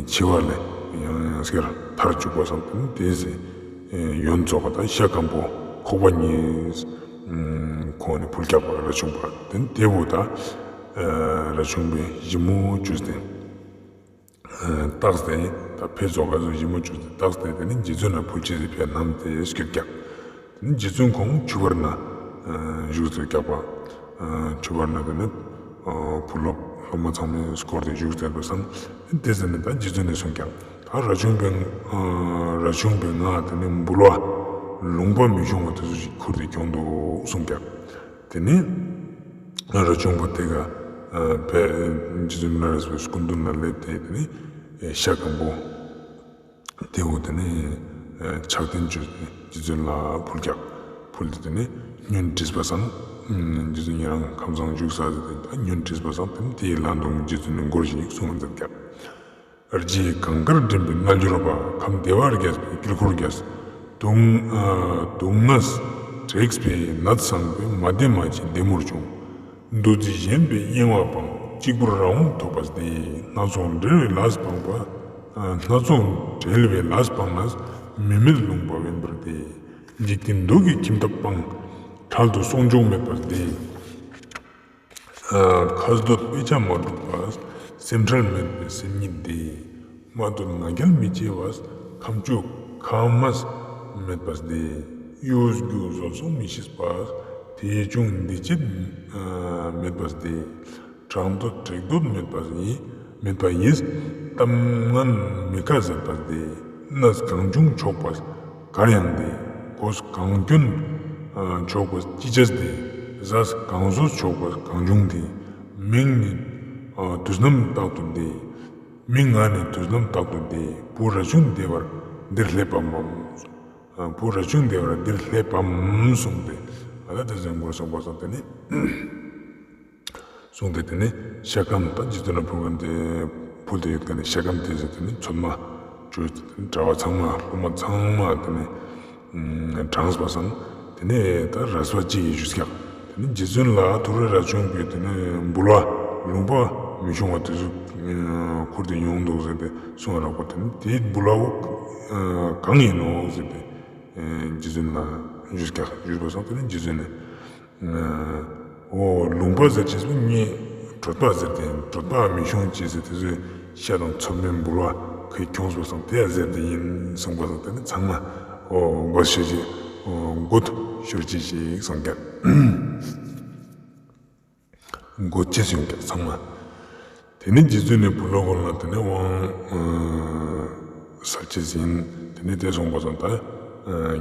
འཆི་བ་ལས་ཡང་སྐྱར་ཐར་བཅུག་པ་སང་དེ་ནས་དེ་ཟེར། ཡོན་ཙོགས་ད་ཤ་སྐམ་པོ་ཁོག་པ་གཉིས་ཁོང་ནི་ཕུལ་ཀྱག་པ་རས་ཆུང་པ། དེ་ནས་དེ་བོ་ད་རས་ཆུང་པའི་ཞི་མོ་བཅོས་ཏེ་བཏགས་ཏེ་ད་ཕེ་ཙོགས་ག་ཚོད་ཞི་མོ་བཅོས་ཏེ་བཏགས་ཏེ་དེ་ནས་རྗེ་བཙུན་ལ་ཕུལ་ཅེས་སི་ཕིའ་བསྣམས་ཏེ་སྐྱོད་ཀྱག། དེ་ནས་རྗེ་བཙུན་ཁོང་ཆུ་བར་ན་བཞུགས་ཏེ་ཀྱག་པ། ཆུ་བར་ན་དེ་ནས་བུ་སློབ་སློབ་མ་ཚང་མས་བསྐོར་ཏེ་བཞུགས་ཏེ་པ་སང་དེ་ཟེར་ནས་ད་རྗེ་བཙུན་ནས་གསུངས་ཀྱག། ད་རས་ཆུང་པའི་རས་ཆུང་པའི་ང་དེ་ནས་འབུལ་བ་ལུང་པ་མི་ཤོང་བ་དེ་ཚོ་ཞིག་ཁུར་ཏེ་ཁྱོང་འདུག་གསུངས་ཀྱག། དེ་ནས་རས་ཆུང་པ་དེ་ག་རྗེ་བཙུན་མི་ལ་རས་པའི་སྐུ་མདུན་ལ་སླེབས་ཏེ་དེ་ནས་ཤ་སྐམ་པོ་དེ་བོ་དེ་ནས་ཕྱག་རྟེན་བཅོས་ཏེ་རྗེ་བཙུན་ལ་ཕུལ་ཀྱག། ཕུལ་ཏེ་དེ་ནས་སྙུན་དྲིས་པ་སང་རྗེ་བཙུན་ཉེ་རང་ཁམས་བཟང་བཞུགས་ས་དེ་ད་སྙུན་དྲིས་པ་སང་དེ་ནས་དེའི་ལན་དུ་རྗེ་བཙུན་ནས་མགུར་ཞིག་གསུངས་མཛད་ཀྱག། རྗེ་གངས་དཀར་འདྲེན་པའི་རྣལ་འབྱོར་པ། ཁམས་བདེ་བར་རྒྱས་པའི་དཀྱིལ་འཁོར་རྒྱས། དུག་ཨ་དུག་ལྔས་དྲེགས་པའི་ནད་སངས་པའི། མ་བདེ་མ་སྐྱེས་བདེ་མོར་བྱུང་། འདུ་འཛི་ཞེན་པའི་གཡེང་བ་སྤངས། གཅིག་པུར་རང་དབང་ཐོབ་པ་སྟེ། སྣ་ཚོགས་བྲལ་བའི་ལས་སྤངས་པ། སྣ་ཚོགས་བྲལ་བའི་ལས་སྤངས་ནས། མི་མེད་ལུང་པ་དབེན་པར་བདེ། འཇིག་རྟེན་དུག་གི་ཁྱིམ་ཐབ་སྤངས། འཕྲལ་དུ་གསོག་འཇོག་མེད་པར་བདེ། ཁ་འདོད་དཔེ་ཆ་མ་སྒྲུབ་པ། སེམས་ཁྲལ་མེད་པའི་སེམས་ཉིད་བདེ། མ་འདོད་ང་རྒྱལ་མི་སྐྱེ་བ། ཁ་མཆུ་ཁ་མས་མེད་པ་བདེ། གཡོ་སྒྱུ་བཟོད་གསོག་མི་ཤེས་པ། དད་གཅུང་འདི་སྐྱིད་མེད་པ་བདེ། གྲགས་འདོད་དྲེགས་འདོད་མེད་པ་ཡིས། མེད་པ་ཡིས། གཏམ་ངན་མི་ཁ་བཟེད་པ་བདེ། གནས་གང་བྱུང་ཆོག་པ་གར་ཡང་བདེ། གོས་གང་གྱོན་ཆོག་པ་ཅི་བྱས་བདེ། ཟས་གང་ཟོས་ཆོག་པ་གང་བྱུང་བདེ། མིང་ནི་དུས་རྣམས་རྟག་ཏུ་བདེ། མིང་ང་ནི་དུས་རྣམས་རྟག་ཏུ་བདེ། བུ་རས་ཆུང་བདེ་བར་འདིར་སླེབས་པའམ། བུ་རས་ཆུང་བདེ་བར་འདིར་སླེབས་པའམ་གསུངས་ཏེ། ཨ་ད་དེ་ཟེར་མགུར་གསུངས་པ་སང་དེ་ནས། གསུངས་ཏེ་དེ་ནས་ཤ་སྐམ་ད་རྗེ་བཙུན་ལ་ཕུལ་མཁན་དེ་ཕུལ་ཏེ་ཡོད་མཁན་ནི་ཤ་སྐམ་དེ་ཟེར་དེ་ནས་ཚོད་མ་བཅོས་ཏེ་དེ་ནས་གྲྭ་པ་ཚང་མ་སློབ་མ་ཚང་མ་དེ་ནས་དྲངས་པ་སང་དེ་ནས་ད་རས་པ་གཅིག་གིས་ཞུས་ཀྱག། དེ་ནས་རྗེ་བཙུན་ལ་ཐུགས་རྗེ་རས་ཆུང་པའི་དེ་ནས་འབུལ་བ་ལུང་པ་མི་ཤོང་བ་དེ་ཚོ་ཁུར་ཏེ་ཡོང་འདུག་ཟེར་ཏེ་གསུངས་རག་པ་དེ་ནས་དེའི་འབུལ་བ་བོ་གང་ཡིན་ནོག་ཟེར་ཏེ་རྗེ་བཙུན་ལ་ཞུས་ཀྱག། ཞུས་པ་སང་དེ་ནས་རྗེ་བཙུན་ནས། འོ་ལུང་པ་ཟེར་ཅེས་པོ་ངས་གྲོད་པ་ཟེར་ཏེ་གྲོད་པ་མི་ཤོང་ཅེས་ཟེར་དེ་ཚོའི་ཤ་དང་ཚོད་མའི་འབུལ་བ་ཁོས་ཁྱོངས་པ་སང་དེ་ཡང་ཟེར་ཏེ་ཡིན་གསུངས་པ་སང་དེ་ནི་ཚང་མ་འོ་མགོ་ཤེས་ཅེས་འོ་མགོ་ཤོར་ཅེས་ཞིག་གསུངས་ཀྱག། མགོ་ཅེས་ཡོང་ཀྱག་ཚང་མ། དེ་ནས་རྗེ་བཙུན་ནས་བུ་སློབ་ཀུན་ལ་དེ་ནས་དབང་ཨ་གསལ་བྱེད་ཟིན། དེ་ནས་དེ་སོང་པ་སང་ད་ཨ་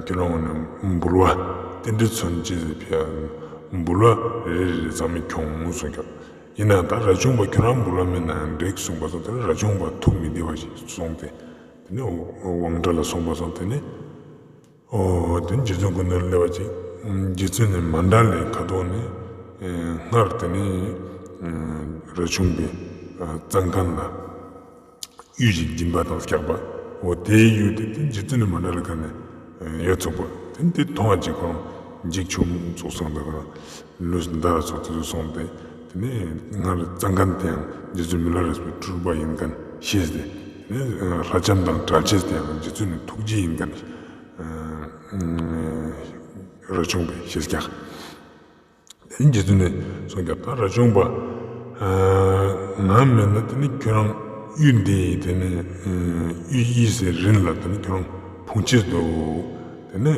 ཁྱོད་རང་ནས་འབུལ་བ་རྟེན་འབྲེལ་མཚོན་བྱེད་ཟེར་ཕི་ཡ་འབུལ་བ་རེ་རེ་རེ་ཚང་མས་ཁྱོངས་གསུངས་ཀྱག། ཡིན་ནའང་ད་རས་ཆུང་པ་ཁྱོད་རང་འབུལ་བ་མེད་ནའང་འགྲིག་གསུངས་པ་སང་དེ་ནས་རས་ཆུང་པ་ཐུགས་མི་བདེ་བ་ཞིག་སོང་སྟེ་དེ་ནས་དབང་གྲལ་ལ་སོང་པ་སང་དེ་ནས། འོ་དེ་རྗེ་བཙུན་སྐུ་མདུན་སླེབས་པ་ཅིག། རྗེ་བཙུན་ནི་མཎྜལ་ལས་ཁ་ཐོག་ནས་སྔར་དེ་ནས་རས་ཆུང་པའི་གཙང་ཁང་ལ་གཡུ་ཞིག་སྦྱིན་པ་དང་སྐྱག་པ། འོ་དེའི་གཡུ་དེ་དེ་རྗེ་བཙུན་ནི་མཎྜལ་ཁ་ནས་ཡོད་ཚུགས་པ། དེ་དེ་མཐོང་བ་ཅིག་ཁོང་འཇིགས་ཆུང་ཚུགས་སོང་དེ་ཁོང་ལུས་འདར་ཚུགས་དེ་ཚུགས་སོང་སྟེ། དེ་ནས་སྔར་གཙང་ཁང་དེའང་རྗེ་བཙུན་མི་ལ་རས་པའི་སྤྲུལ་པ་ཡིན་མཁན་ཤེས་ཏེ། དེ་ནས་ལྷ་ལྕམ་དང་གྲལ་ཆེས་དེའང་རྗེ་བཙུན་ནི་ཐུགས་རྗེ་ཡིན་མཁན། རས་ཆུང་པས་ཞེས་ཀྱང་། དེ་ནི་རྗེ་བཙུན་ནི་གསུངས་ཀྱང་། ད་རས་ཆུང་པ། ང་མེད་ན་དེ་ནི་ཁྱོད་རང་གཡུ་འདི་དེ་ནི་གཡུ་ཡིས་རིན་ལ་དེ་ནི་ཁྱོད་རང་ཕུང་ཅེས་འདུག། དེ་ནི་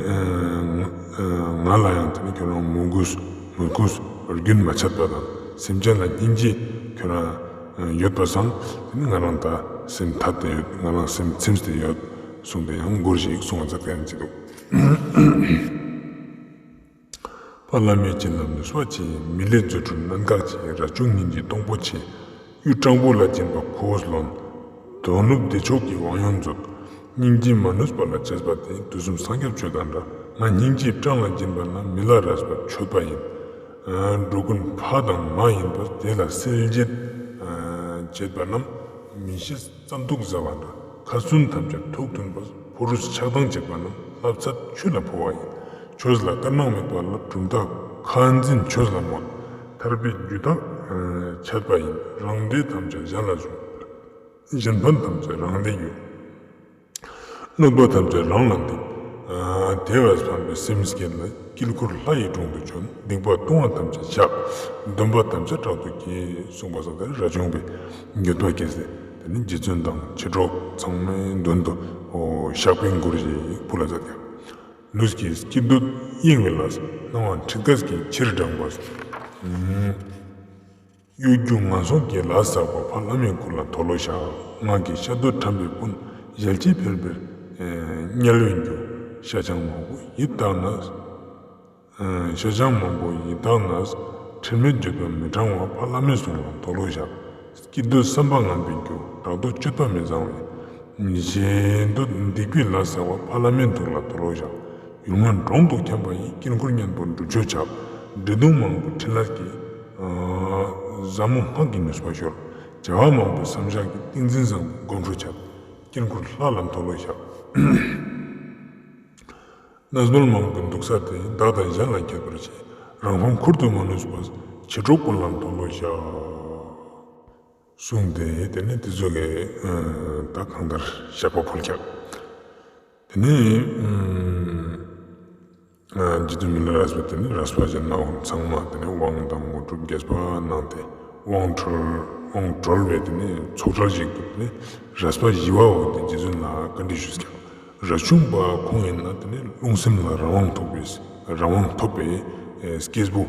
ང་ལ་ཡང་དེ་ནི་ཁྱོད་རང་མོས་གུས་མོས་གུས་རྒྱུན་མ་ཆད་པ་དང་སེམས་ཅན་ལ་སྙིང་རྗེ་ཁྱོད་རང་ཡོད་པ་སང་དེ་ནི་ང་རང་ད་སེམས་ཐད་དེ་ཡོད། ང་རང་སེམས་ཚིམས་ཏེ་ཡོད་གསུངས་ཏེ་ཡང་མགུར་ཞིག་གསུངས་པ་ཙག་ཡང་ཅི་འདུག། ཕ་བླ་མའི་བྱིན་རླབས་ནུས་པ་ཆེ། མི་ལས་རྫུ་འཕྲུལ་གནད་འགག་ཆེ། རས་ཆུང་སྙིང་རྗེའི་གཏོང་ཕོད་ཆེ། གཡུ་སྤྲང་པོ་ལ་སྦྱིན་པ་ཁོ་བོས་ལོན། དོན་ལུགས་བདེ་མཆོག་གི་དབང་ཡོན་མཛོད། སྙིང་རྗེ་མ་ནུས་པ་ལ་བྱས་པ་དེ། དུས་གསུམ་སངས་རྒྱས་ཆོས་དང་འདྲ། ང་སྙིང་རྗེ་སྤྲང་ལ་སྦྱིན་པ་ན། མི་ལ་རས་པ་མཆོད་པ་ཡིན། འགྲོ་ཀུན་ཕ་དང་མ་ཡིན་པར། དེ་ལ་གསལ་བྱེད་བྱེད་པ་རྣམས། མི་ཤེས་རྩ་མདུག་ཟ་བ་འདྲ། ཁ་ཚུན་ཐམས་ཅད་ཐུགས་མཐུན་པ། ཕོ་རུས་ཆགས་སྡང་བྱེད་པ་རྣམས། བསླབ་ཚད་ཆུ་ལ་ཕོ་བ་ཡིན། ཆོས་ལ་སྐར་མ་མེད་པ་ལ། གྲུབ་མཐའ་ཁ་འཛིན་ཆོས་ལ་སྨོད། ཐར་པའི་རྒྱུ་དག་ཆད་པ་ཡིན། རང་འདོད་ཐམས་ཅད་གཞན་ལ་ཞུགས། གཞན་ཕན་ཐམས་ཅད་རང་ལས་རྒྱུ། གནོད་པ་ཐམས་ཅད་རང་ལ་འདེགས། དེ་བས་ཕམ་པའི་སེམས་བསྐྱེད་ལ། དཀྱིལ་འཁོར་ལྷ་ཡི་དྲུང་དུ་བྱོན། སྡིག་པ་ལྟུང་བ་ཐམས་ཅད་བཤགས། སྡོམ་པ་ཐམས་ཅད་དྲག་ཏུ་བསྐྱེད། གསུངས་པ་སོགས་དེ་རས་ཆུང་པས་འགྱོད་པ་སྐྱེས་ཏེ་དེ་ནི་རྗེ་བཙུན་དང་མཆེད་གྲོགས་ཚང་མའི་མདུན་དུ་ཞགས་པའི་མགུར་ཞིག་ཕུལ་ལ་མཛད་ཀྱང་། ལུས་ཀྱི་སྐྱིད་སྡུག་གཡེང་བའི་ལས། སྣང་བ་ཁྲིད་དཀའ་གི་ཕྱིར་འབྲངས་པ། གཡོ་སྒྱུ་ངན་སོང་གི་ལས་བསགས་པ། ཕ་བླ་མའི་སྐུ་ལ་མཐོལ་ལོ་བཤགས། ངག་གི་བཤད་སྡོད་ཁྲམ་པའི་སྤུན། ཞལ་གྱིས་ཕེབས་པའི་དམྱལ་བའི་རྒྱུ། ཤ་ཆང་མང་པོ་ཡིད་བཏང་ནས། ཤ་ཆང་མང་པོ་ཡིད་བཏང་ནས། ཁྲེལ་མེད་འགྱོད་པས་མི་དྲང་བ། ཕ་བླ་མའི་གསུང་ལ་མཐོལ་ལོ་བཤགས། སྐྱིད་སྡུག་བསམ་པ་ངན་པའི་རྒྱུ། དྲག་ཏུ་སྤྱོད་པ་མི་བཟང་བའི། ཞེ་འདོད་སྡིག་པའི་ལས་བསགས་པ། ཕ་བླ་མའི་ཐུགས་ལ་མཐོལ་ལོ་བཤགས། ཡུལ་ངན་གྲོང་དུ་འཁྱམས་པ་ཡི། དཀྱིལ་འཁོར་གཉན་པོ་སྒྲུབ་མཆོད་བྱ། འདྲེ་གདོན་མང་པོའི་ཕྲིན་ལས་ཀྱིས། ཟབ་མོ་སྔགས་ཀྱི་ནུས་པ་ཤོར། བྱ་བ་མང་པོའི་བསམ་བཞག་གིས། ཏིང་འཛིན་བཟང་པོའི་སྒོམ་ཁྲོད་འཆད། དཀྱིལ་འཁོར་ལྷ་ལ་མཐོལ་ལོ་བཤགས། གནས་མལ་མང་པོའི་འདུག་ས་དེ། བདག་དང་གཞན་ལ་ཁྱད་པར་ཆེ། རང་ཕམ་ཁུར་དུ་མ་ནུས་པ། མཆེད་གྲོགས་ཀུན་ལ་མཐོལ་ལོ་བཤགས། གསུངས་ཏེ་དེ་ནི་དེ་ཚོ་གི་ད་གང་ལྟར་བཤགས་པ་ཕུལ་ཀྱང་། དེ་ནི་རྗེ་བཙུན་མི་ལ་རས་པས་དེ་ནི་རས་པ་གཞན་མ་འོངས་ཚང་མ་དེ་ནི་དབང་དང་དངོས་གྲུབ་རྒྱས་པ་གནང་སྟེ་དབང་གྲོལ་དབང་གྲོལ་བའི་དེ་ནི་ཚོགས་གྲལ་ཞིག་ཏུ་དེ་ནི་རས་པ་ཞི་བའོ་དེ་རྗེ་བཙུན་ལ་བཀའ་འདྲི་ཞུས་ཀྱང་། རས་ཆུང་པ་ཁོང་ཡིན་ན་དེ་ནི་རླུང་སེམས་ལ་རང་དབང་ཐོབ་པའི་རང་དབང་ཐོབ་པའི་སྐྱེས་བུ་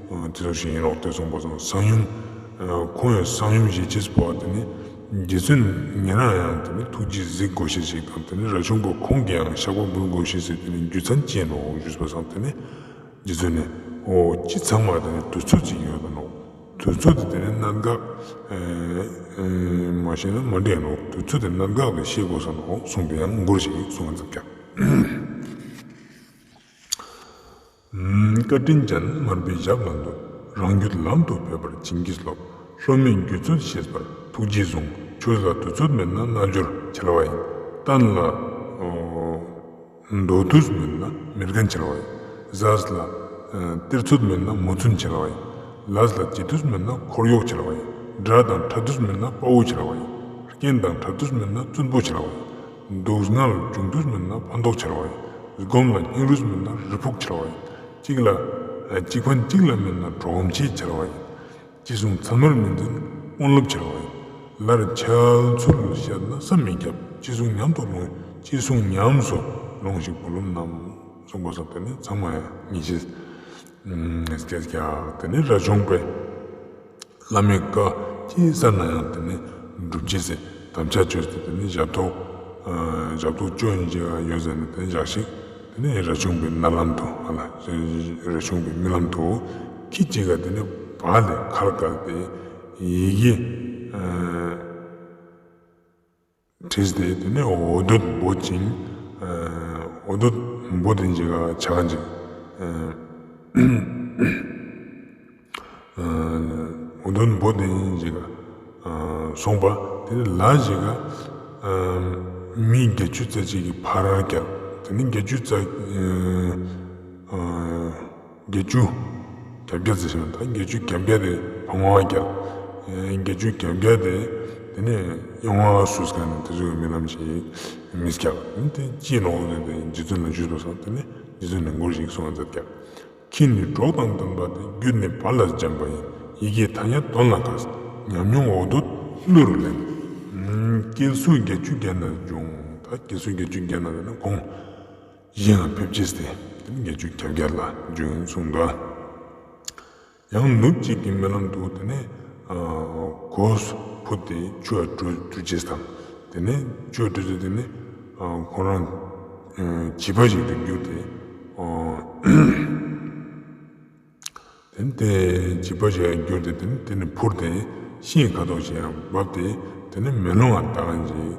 དེ་ཚོ་ཞིག་ཡིན་ནོག། དེ་སོང་པ་སང་གསང་ཡུམ་ཁོང་ཡང་གསང་ཡུམ་ཞེས་བྱས་པ་དེ་ནི་རྗེ་བཙུན་ཉེ་རང་ཡང་དེ་ནི་ཐུགས་རྗེས་གཟིགས་དགོས་ཤེས་ཤིག་དང་དེ་ནི་རས་ཆུང་པ་ཁོང་གིས་ཡང་བཤགས་པ་འབུལ་དགོས་ཤེས་ཟེར་དེ་ནི་རྒྱུ་མཚན་ཅི་ཡིན་ནོག་ཞུས་པ་སང་དེ་ནི་རྗེ་བཙུན་ནི་འོ་ཅི་ཚང་མ་དེ་ནི་དུས་ཚོད་ཅིག་ཡོད་དེ་ནོག། དུས་ཚོད་དེ་དེ་ནི་གནད་འགག་མ་ཤེས་ན་མ་འགྲིག་ནོག། དུས་ཚོད་དེ་གནད་འགག་དེ་ཤེས་དགོས་ས་ནོག་གསུངས་ཏེ་ཡང་མགུར་ཞིག་གསུངས་མཛད་ཀྱང་། བཀའ་དྲིན་ཅན་མར་པའི་ཞབས་ལ་འདུད། རང་རྒྱུད་ལམ་དུ་ཕེབས་པར་བྱིན་གྱིས་རློབས། སློབ་མའི་རྒྱུད་ཚོད་ཤེས་པར་ཐུགས་རྗེས་བཟུང་། ཆོས་ལ་དུས་ཚོད་མེད་ན་རྣལ་འབྱོར་ཆེ་བ་ཡིན། གཏན་ལ་འདོད་དུས་མེད་ན་མི་རྒན་ཆེ་བ་ཡིན། ཟས་ལ་སྟེར་ཚོད་མེད་ན་མོ་བཙུན་ཆེ་བ་ཡིན། ལས་ལ་བྱེད་དུས་མེད་ན་འཁོར་གཡོག་ཆེ་བ་ཡིན། དགྲ་དང་ཕྲད་དུས་མེད་ན་དཔའ་བོ་ཆེ་བ་ཡིན། རྐྱེན་དང་ཕྲད་དུས་མེད་ན་བཙུན་པོ་ཆེ་བ་ཡིན། སྡུག་བསྔལ་བྱུང་དུས་མེད་ན་ཕན་ཐོགས་ཆེ་བ་ཡིན། སྒོམ་ལ་སྙིང་རུས་མེད་ན་རི་ཕུག་ཆེ་བ་ཡིན། གཅིག་ལ་གཅིག་ཕན་གཅིག་ལ་མེད་ན་གྲོགས་མཆེད་ཆེ་བ་ཡིན། ཅི་གསུང་ཚད་མར་མི་འཛིན་དཔོན་སློབ་ཆེ་བ་ཡིན། ལར་འཆལ་ཚུལ་བཤད་ན་བསམ་མི་ཁྱབ། ཅི་གསུང་ཉམས་སུ་ལོངས་ཅི་གསུང་ཉམས་སུ་ལོངས་ཤིག་བུ་སློབ་རྣམས། གསུངས་པ་སོགས་དེ་ནི་ཚང་མ་ཡང་ཉིན་ཤས་སྐྱེས་ཀྱང་དེ་ནི་རས་ཆུང་པས་བླ་མའི་བཀའ་ཅི་གསན་ན་ཡང་དེ་ནི་འགྲུབ་ཅེས་སི་དམ་བཅའ་བཅོས་ཏེ་དེ་ནི་ཞབས་ཏོག་ཞབས་ཏོག་བཅོ་ཡིན་ཅིག་ཡོད་ཟེར་ནས་དེ་ནི་ཞག་ཞིག་དེ་ནི་རས་ཆུང་པའི་མནལ་ལམ་དུ་ཨ་ལ་རས་ཆུང་པའི་རྨི་ལམ་དུ་ཁྱི་གཅིག་ག་དེ་ནི་བག་ལེབ་ཁར་བཀལ་ཏེ་ཡི་གེ་བྲིས་ཏེ་དེ་ནས་འོ་དོད་འབོད་ཅིང་། འོ་དོད་འབོད་དེ་ཅིག་ག་ཆ་ག་ཅིག། འོ་དོད་འབོད་དེ་ཅིག་ག་སོང་པ་དེ་ནས་ལ་ཅིག་ག་མི་བརྒྱད་ཅུ་རྩ་གཅིག་གི་ཕར་བཀལ། དེ་ནས་བརྒྱད་ཅུ་རྩ་བརྒྱད་ཅུ་གྱ་བརྒྱད་ཟེར་ཞིང་ད་བརྒྱད་ཅུ་གྱ་བརྒྱད་དེ་ཕར་བཀལ། བརྒྱད་ཅུ་གྱ་བརྒྱད་དེ་དེ་ནས་ཡང་ང་སུས་ག་ནས་དེ་ཚོའི་རྨི་ལམ་ཞིག་རྨིས་ཀྱང་དེ་ཅི་ནོག་ཟེར་ཏེ་རྗེ་བཙུན་ལ་ཞུས་པ་སང་དེ་ནས་ རྗེ་བཙུན་ནི་མགུར་ཞིག་གསུང་བ་མཛད་ཀྱག་ཁྱི་ནི་གྲོགས་དང་ལྡན་པ་སྟེ། རྒྱུད་ནི་བ་ལ་འཇམ་པ་ཡིན། ཡི་གེ་ཐ་སྙད་དོན་ལ་མཁས། ཉམས་མྱོང་འོ་དོད་གླུ་རུ་ལེན། སྐྱེལ་སུ་བརྒྱད་ཅུ་གྱ་ན་འབྱུང་། ད་སྐྱེལ་སུ་བརྒྱད་ཅུ་གྱ་ན་ཟེར་ན་གོང་གཞན་ལ་ཕེབས་ཅེས་ཏེ་བརྒྱད་ཅུ་གྱ་བརྒྱད་ལ་འབྱུང་གསུངས་འདུག་ཡང་ནུབ་གཅིག་གི་རྨི་ལམ་དུ་དེ་ནས་གོས་ཕུད་དེ་ཆུ་ཡ་བཀྲུ་བཀྲུ་ཅེས་དང་དེ་ནས་ཆུ་ཡ་བཀྲུ་ཚེ་དེ་ནས་ཁོ་རང་བྱིས་པ་ཞིག་ཏུ་གྱུར་ཏེ། དེ་ནས་དེ་བྱིས་པ་ཞིག་གྱུར་ཏེ་དེ་ནས་དེ་ནས་འཕུར་ཏེ་ཤིང་ཁ་དོག་ཞིག་ཡང་བབས་ཏེ་དེ་ནས་མེ་ལོང་ང་ལྟ་མཁན་ཞིག་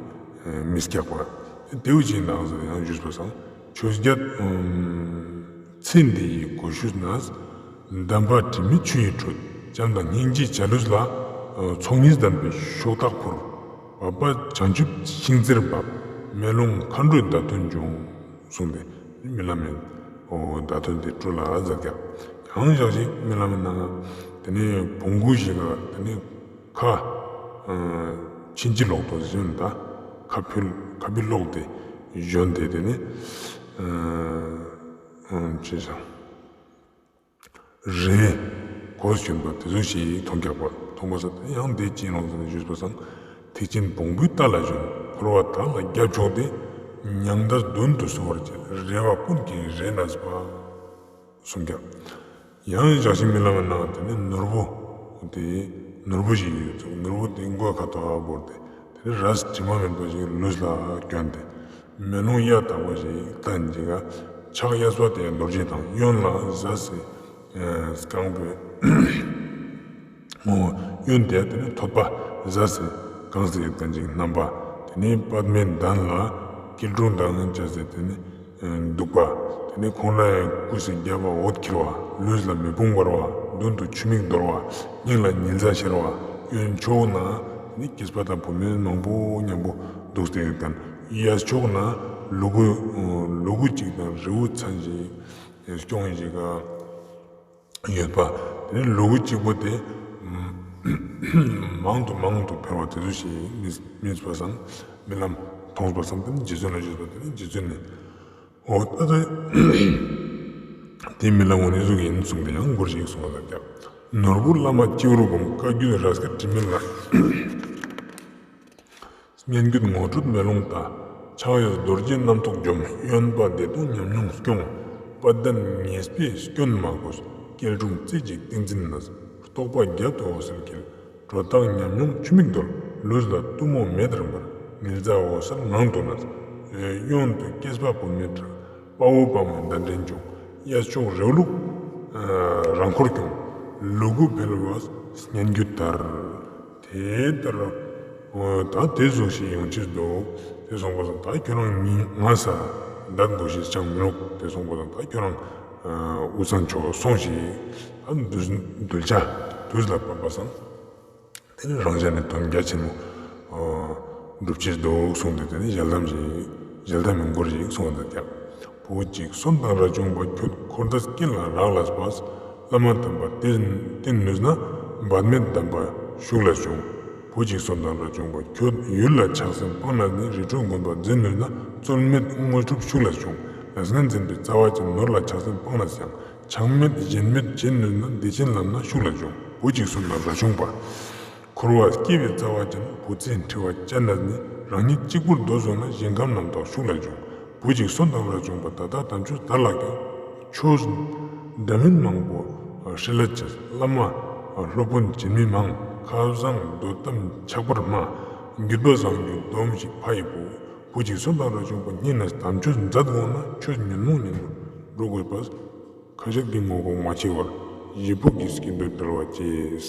མི་སྐྱག་པ་དེ་བོ་ཅིག་ནང་ཟེར་ཡང་ཞུས་པ་སང་ཆོས་རྒྱལ་ཚེ་འདི་ཡི་གོ་ཤུལ་ན། འདམ་བག་དྲི་མེད་ཆུ་ཡིས་འཁྲུད། བྱམས་དང་སྙིང་རྗེའི་བྱ་ལུས་ལ། ཚོགས་གཉིས་ལྡན་པའི་ཤོག་ཐག་ཕུར། བབ་པ་བྱང་ཆུབ་ཤིང་རྩེར་བབ། མེ་ལོང་མཁའ་འགྲོའི་བརྡ་དོན་འབྱུང་། གསུངས་ཏེ་རྨི་ལམ་མི་བརྡ་དོན་དེ་སྤྲུལ་ལ་མཛད་ཀྱག་ཡང་ཞག་ཅིག་རྨི་ལམ་མི་ནང་དེ་ནས་བོང་གུ་ཞིག་ག་དེ་ནས་ཁ་ཕྱིན་ཅི་ལོག་ཏུ་བཞོན་ད་ཁ་ཕྱིར་ཁ་ཕྱིར་ལོག་སྟེ་བཞོན་ཏེ་དེ་ནས་ཅི་ཟེར། རེ་བའི་གོས་གྱོན་པ་དེ་ཚོ་ཞིག་མཐོང་ཀྱག་པ་མཐོང་པ་ས་ཡང་དེ་ཅི་ཡིན་ནོག་ཟེར་ནས་ཞུས་པ་སང་། ཐེག་ཆེན་བོང་བུའི་རྟ་ལ་ཞོན། འཁོར་བ་དག་ལ་རྒྱབ་ཕྱོགས་ཏེ། མྱང་འདས་མདུན་དུ་གསོལ་བར་བྱེད། རེ་བ་ཀུན་གྱི་རེ་གནས་པ། གསུངས་ཀྱག་ཡང་ཞག་ཅིག་རྨི་ལམ་མི་ནང་དེ་ནས་ནོར་བུ་དེ་ནོར་བུ་ཞིག་ཡོད་ཚུལ་ནོར་བུ་དེ་མགོའི་ཁ་ཐོག་བོར་ཏེ། དེ་ནས་རས་དྲི་མ་མེད་པ་ཞིག་ལུས་ལ་གྱོན་ཏེ། མེ་ལོང་གཡའ་དག་པ་ཞིག་བསྟན་ཅིག་ག་ཕྱག་གཡས་པ་དེ་རྡོ་རྗེ་དང་གཡོན་ལ་ཟས་སི་རྐང་པའི་གཡོན་དེ་དེ་ནས་ཐོད་པ་ཟས་སི་རྐང་སི་བསྟན་ཅིག་བསྣམས་པ། དེ་ནས་པདྨའི་གདན་ལ་སྐྱིལ་ཀྲུང་དང་བཅས་སི་དེ་ནས་འདུག་པ། དེ་ནས་ཁོང་རང་ཡང་སྐུ་ཚེ་རྒྱལ་བ་འོད་འཁྱིལ་བ། ལུས་ལ་མེ་དཔུང་འབར་བ། མདུན་དུ་ཆུ་མིག་འདོར་བ། སྙིང་ལ་ཉི་ཟླ་ཤར་བ། གཡོན་ཕྱོགས་ན་དེ་ནས་སྐྱེས་པ་དང་བུད་མེད་མང་པོ་མཉམ་པོ་འདུག་སྟེ་ཡོད་མཁན། གཡས་ཕྱོགས་ན་ལུ་གུ་ལུ་གུ་གཅིག་དང་རི་བོ་ཚན་ཞིག་སྐྱོང་ཡིན་ཞིག་ག་ཡོད་པ། དེ་ནས་ལུ་གུ་གཅིག་པོ་དེ་མང་དུ་མང་དུ་འཕེལ་བ་དེ་ཚོ་ཞིག་རྨིས་རྨིས་པ་སང་རྨི་ལམ་མཐོང་པ་སང་དེ་ནས་རྗེ་བཙུན་ལ་ཞུས་པ། དེ་ནས་རྗེ་བཙུན་ནི་འོ་ད་དེ་རྨི་ལམ་འོ་ནི་ཟུག་ཡིན་གསུངས་ཏེ་ཡང་མགུར་ཞིག་གསུངས་པ་ལ་ཀྱག་ནོར་བུ་བླ་མ་སྤྱི་བོར་བསྒོམ། བཀའ་བརྒྱུད་རས་ཁ་དྲི་མེད་ལ། སྙན་བརྒྱུད་ངོ་སྤྲོད་མེ་ལོང་ལྟ། ཕྱག་གཡས་རྡོ་རྗེ་རྣམ་རྟོག་འཇོམས། གཡོན་པ་བདེ་སྟོང་ཉམས་མྱོང་སྐྱོང་། དཔལ་ལྡན་ཉེས་པའི་སྐྱོན་མ་གོས། སྐྱིལ་ཀྲུང་རྩེ་གཅིག་ཏིང་འཛིན་གནས། རྟོག་པ་རྒྱབ་ཏུ་འོད་གསལ་འཁྱིལ། སྒྲོ་བཏགས་ཉམས་མྱོང་ཆུ་མིག་རྡོལ། ལུས་ལ་གཏུམ་མོ་མེ་ལྟར་འབར། ཉི་ཟླ་འོད་གསལ་ངང་དུ་གནས། གཡོན་དུ་སྐྱེས་པ་བུད་མེད་དྲག་དཔའ་བོ་དཔའ་མོ་ཟླ་སྒྲིལ་འབྱུང་། གཡས་ཕྱོགས་རེའུ་ལུག་རང་འཁོར་སྐྱོང་། ལུ་གུ་འཕེལ་བ་སྙན་བརྒྱུད་ལྟར། དེ་ལྟར་ད་དེ་ཟུག་ཞིག་ཡོང་ཅེས་འདུག་དེ་སོང་པ་སང་ད་ཁྱོད་རང་ཉིད་ང་ས་འདར་དགོས་ཤེས་ཅང་མི་འདུག་དེ་སོང་པ་སང་ད་ཁྱོད་རང་དབུས་གཙང་ཕྱོགས་སོང་ཞིག་ད་གདུལ་བྱ་དུས་ལ་བབ་པ་སང་། དེ་ནས་རང་གཞན་ནི་དོན་རྒྱ་ཆེན་མོ་སྒྲུབ་ཅེས་འདུག་གསུངས་ཏེ་དེ་ནས་ཞལ་གདམས་ཤིག་ཞལ་གདམས་མི་མགུར་ཞིག་གསུངས་ཏེ་ཀྱག་བུ་གཅིག་གསོན་དང་རབ་བྱུང་པ། ཁྱོད་འཁོར་འདས་ཀུན་ལ་རག་ལས་པ། བླ་མ་དམ་པ་བསྟེན་བསྟེན་ནུས་ན། བར་མེད་གདམས་པ་ཤུགས་ལ་འབྱུང་། བུ་གཅིག་གསོན་དང་རབ་བྱུང་པ། ཁྱོད་ཡུལ་ལ་ཆགས་སེམས་སྤངས་ནས་ནི། རི་ཁྲོད་དགོན་པ་འཛིན་ནུས་ན། རྩོལ་མེད་དངོས་གྲུབ་ཤུགས་ལ་འབྱུང་། ལས་ངན་འཛིན་པའི་རྩ་བ་ཅན། ནོར་ལ་ཆགས་སེམས་སྤངས་ནས་ཀྱང་། ཆགས་མེད་ཞེན་མེད་བྱེད་ནུས་ན། བདེ་ཆེན་ལམ་སྣ་ཤུགས་ལ་འབྱུང་། བུ་གཅིག་གསོན་དང་རབ་བྱུང་པ། འཁོར་བ་སྐྱེ་བའི་རྩ་བ་ཅན། བུ་ཚེ་འཁྲི་བ་བཅད་ནས་ནི། རང་ཉིད་གཅིག་པུར་སྡོད་སོང་ན། ཞིང་ཁམས་རྣམ་དག་ཤུགས་ལ་འབྱུང་། བུ་གཅིག་གསོན་དང་རབ་བྱུང་པ། ད་ལྟ་དམ་ཆོས་དར་ལ་ཀྱང་། ཆོས་འདྲ་མིན་མང་པོ་ཧྲིལ་ལ་ཆེ། བླ་མ་སློབ་དཔོན་བྱིན་མི་མང་། ཁ་བཟང་འདོད་དམ་ཆགས་པར་སྨྲ། བརྒྱུད་པ་བཟང་རྒྱུད་སྡོམ་ཞིག་ཕ་ཡི་བུ། བུ་གཅིག་གསོན་དང་རབ་བྱུང་པ། སྙིང་ནས་དམ་ཆོས་མཛད་དགོངས་ན། ཆོས་ཉོན་མོངས་གཉེན་པོར་འགྲོ་དགོས་པས། ཁ་ཤགས་ཀྱི་ངོ་ལྐོག་མ་ཕྱེ་བར། ཡིད་ཕུགས་ཀྱི་སྐྱིད་སྡུག་བྲལ་བ་གཅེས།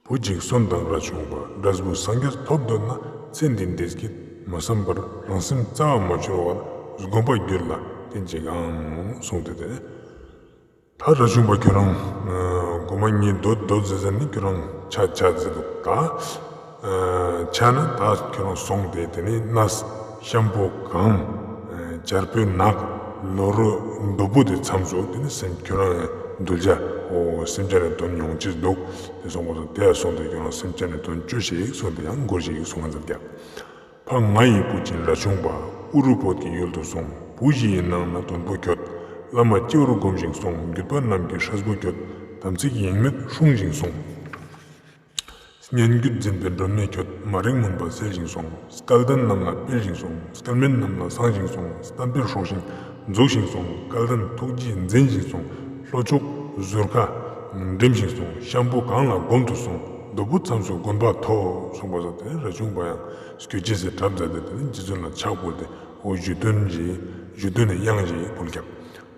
བུ་གཅིག་གསོན་དང་རབ་བྱུང་པ། འབྲས་བུ་སངས་རྒྱས་ཐོབ་འདོད་ན། ཚེ་འདི་བདེ་སྐྱིད་མ་བསམ་པར། རང་སེམས་རྩ་བ་མ་འཆོར་བར། སྒོམ་པ་རྒྱུད་ལ་བསྟེན་ཅིག་ཨང་། གསུངས་ཏེ་དེ། ད་རབ་བྱུང་པ་ཁྱོད་རང་གོ་མ་ཉིད་འདོད་འདོད་ཟེར་ཟེར་ནི་ཁྱོད་རང་ཆ་ཆ་ཟེར་འདུག་ད་ཆ་ན་ད་ཁྱོད་རང་སོང་སྟེ་དེ་ནི་གནས་ཤམ་པོ་གང་། བྱ་སྤུའི་ནགས་ལོ་རོ་འདོད་པོ་དེ་མཚམས་སུ་དེ་ནི་སེམས་ཁྱོད་རང་གདུལ་བྱ་འོ་སེམས་ཅན་ནི་དོན་མྱོང་ཅེས་འདུག་དེ་སོང་པ་སོང་དེ་ཡང་སོང་སྟེ་ཁྱོད་རང་སེམས་ཅན་ནི་དོན་བཅོས་ཤིག་གསུངས་ཏེ་ཡང་མགུར་ཞིག་གསུང་ང་མཛད་ཀྱག་ཕ་ང་ཡི་བུ་ཆེན་རབ་བྱུང་པ། ཨུ་རུ་བོད་ཀྱི་ཡུལ་དུ་སོང་། བུ་བཞིའི་ནང་ན་དོན་པོ་ཁྱོད། བླ་མ་སྤྱི་བོར་བསྒོམ་ཞིང་སོང་། བརྒྱུད་པ་རྣམས་ཀྱི་ཧྲིལ་པོ་ཁྱོད། དམ་ཚིག་ཡེངས་མེད་སྲུང་ཞིང་སོང་། སྙན་བརྒྱུད་འཛིན་པའི་སྒྲོན་མེ་ཁྱོད། མ་རིག་མུན་པ་སེལ་ཞིང་སོང་། སྐལ་ལྡན་རྣམས་ལ་སྤེལ་ཞིང་སོང་། སྐལ་མེད་རྣམས་ལ་སངས་ཞིང་སོང་། བསྟན་པའི་སྲོག་ཤིང་འཛུགས་ཤིང་སོང་། སྐལ་ལྡན་ཐུགས་རྗེས་འཛིན་ཞིང་སོང་། ལྷོ་ཕྱོགས་ཟུར་ཁ་འགྲིམ་ཞིང་སོང་། ཤམ་བུ་གངས་ལ་སྒོམ་དུ་སོང་། རྡོ་བུ་མཚམས་སུ་དགོན་པ་ཐོབ། གསུངས་པ་སོགས་ཏེ་རས་ཆུང་པ་ཡང་སྐྱོད་ཅེས་སི་གྲབས་མཛད་དེ་ཏེ་ནེ་རྗེ་བཙུན་ལ་ཕྱག་བཀོད་དེ་འོ་རྒྱུད་དོན་ཞིག་རྒྱུད་དོན་ནི་དབྱངས་ཞིག་ཕུལ་ཀྱག་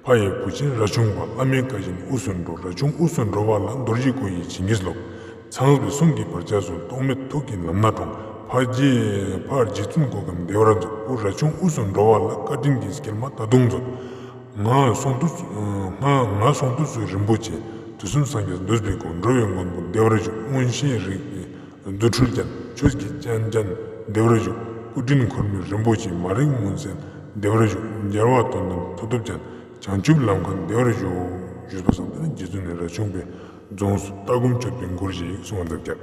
ཕ་ཡི་བུ་ཆེན་རས་ཆུང་པ། བླ་མའི་བཀའ་བཞིན་དབུས་སུ་འགྲོ། རས་ཆུང་དབུས་སུ་འགྲོ་བ་ལ། རྡོ་རྗེ་སྐུ་ཡིས་བྱིན་གྱིས་རློབས། ཚངས་པའི་གསུང་གི་བར་ཆད་སོལ། རྟོག་མེད་ཐུགས་ཀྱི་ལམ་སྣ་དྲོངས། ཕ་རྗེ་ཕ་རྗེ་བཙུན་སྐུ་ཁམས་བདེ་བར་མཛོད། བུ་རས་ཆུང་དབུས་སུ་འགྲོ་བ་ལ། བཀའ་དྲིན་གྱི་སྐྱེལ་མ་ད་དུང་མཛོད། ང་གསུང་དུ་ང་ང་གསུང་དུ་གསོལ་རིན་པོ་ཆེ། དུས་གསུམ་སངས་རྒྱས་འདུས་པའི་སྐུ། འགྲོ་བའི་མགོན་པོ་བདེ་བར་བཞུགས། མངོན་ཤེས་རིག་པའི་རྫུ་འཕྲུལ་ཅན། ཆོས་ཀྱི་སྤྱན་ཅན་བདེ་བར་བཞུགས། སྐུ་དྲིན་འཁོར་མི་རིན་པོ་ཆེ། མ་རིག་མུན་སེལ་བདེ་བར་བཞུགས། རྒྱལ་བ་དོན་ལྡན་མཐུ་སྟོབས་ཅན། བྱང་ཆུབ་ལམ་མཁན་བདེ་བར་བཞུགས། ཞུས་པ་སོང་ཏེ་ནེ་རྗེ་བཙུན་ནི་རས་ཆུང་པའི་རྫོངས་སུ་ལྟ་སྒོམ་སྤྱོད་པའི་མགུར་ཞིག་གསུངས་པ་མཛད་ཀྱག་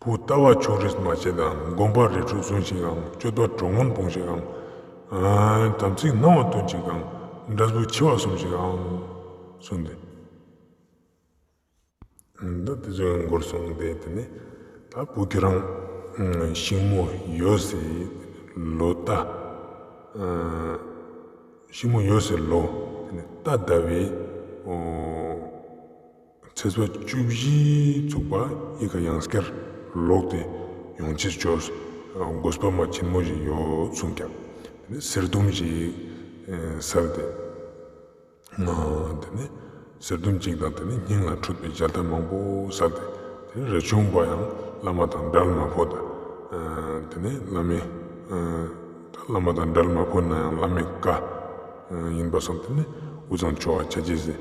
བུ་ལྟ་བ་ཕྱོགས་རིས་མ་བྱེད་དང་། སྒོམ་པ་རིགས་དྲུག་བཟུང་ཞིག་ཨང་། སྤྱོད་པ་གྲོགས་ངན་སྤོང་ཞིག་ཨང་། དམ་ཚིག་སྣང་བ་སྟོན་ཞིག་ཨང་། འབྲས་བུ་འཆི་བ་གསུམ་ཞིག་ཨང་། གསུངས་ཏེ། ད་དེ་ཚོའི་མགུར་གསུངས་ཏེ་ཏེ་ནེ་ད་བུ་ཁྱོད་རང་ཤིང་མོ་ཡོད་སའི་ལོ་ད་ཤིང་མོ་ཡོད་སའི་ལོ་ཏེ་ནེ་ད་ཟླ་བའི་ཚེས་པ་བཅུ་བཞི་ཚུགས་པ་ཡི་ག་ཡང་སྐྱར་ལོག་སྟེ་ཡོང་ཅེས་ཅོས་དགོས་པ་མ་ཆེན་མོ་ཞིག་ཡོད་གསུངས་ཀྱག་ཏེ་ནེ་གསེར་ཟླུམ་ཞིག་སལ་ཏེ། ཏེ་ནེ་གསེར་ཟླུམ་གཅིག་དང་ཏེ་ནེ་སྙིང་ལ་འཁྲུད་པའི་ཞལ་ཏ་མང་པོ་སལ་ཏེ། ཏེ་ནེ་རས་ཆུང་པ་ཡང་བླ་མ་དང་འབྲལ་མ་ཕོད། ཏེ་ནེ་བླ་མའི་ད་བླ་མ་དང་འབྲལ་མ་ཕོད་ན་ཡང་བླ་མའི་བཀའ་ཡིན་པ་སོང་ཏེ་ནེ་དབུས་གཙང་ཆོས་པ་ཆ་ཅེས་སི་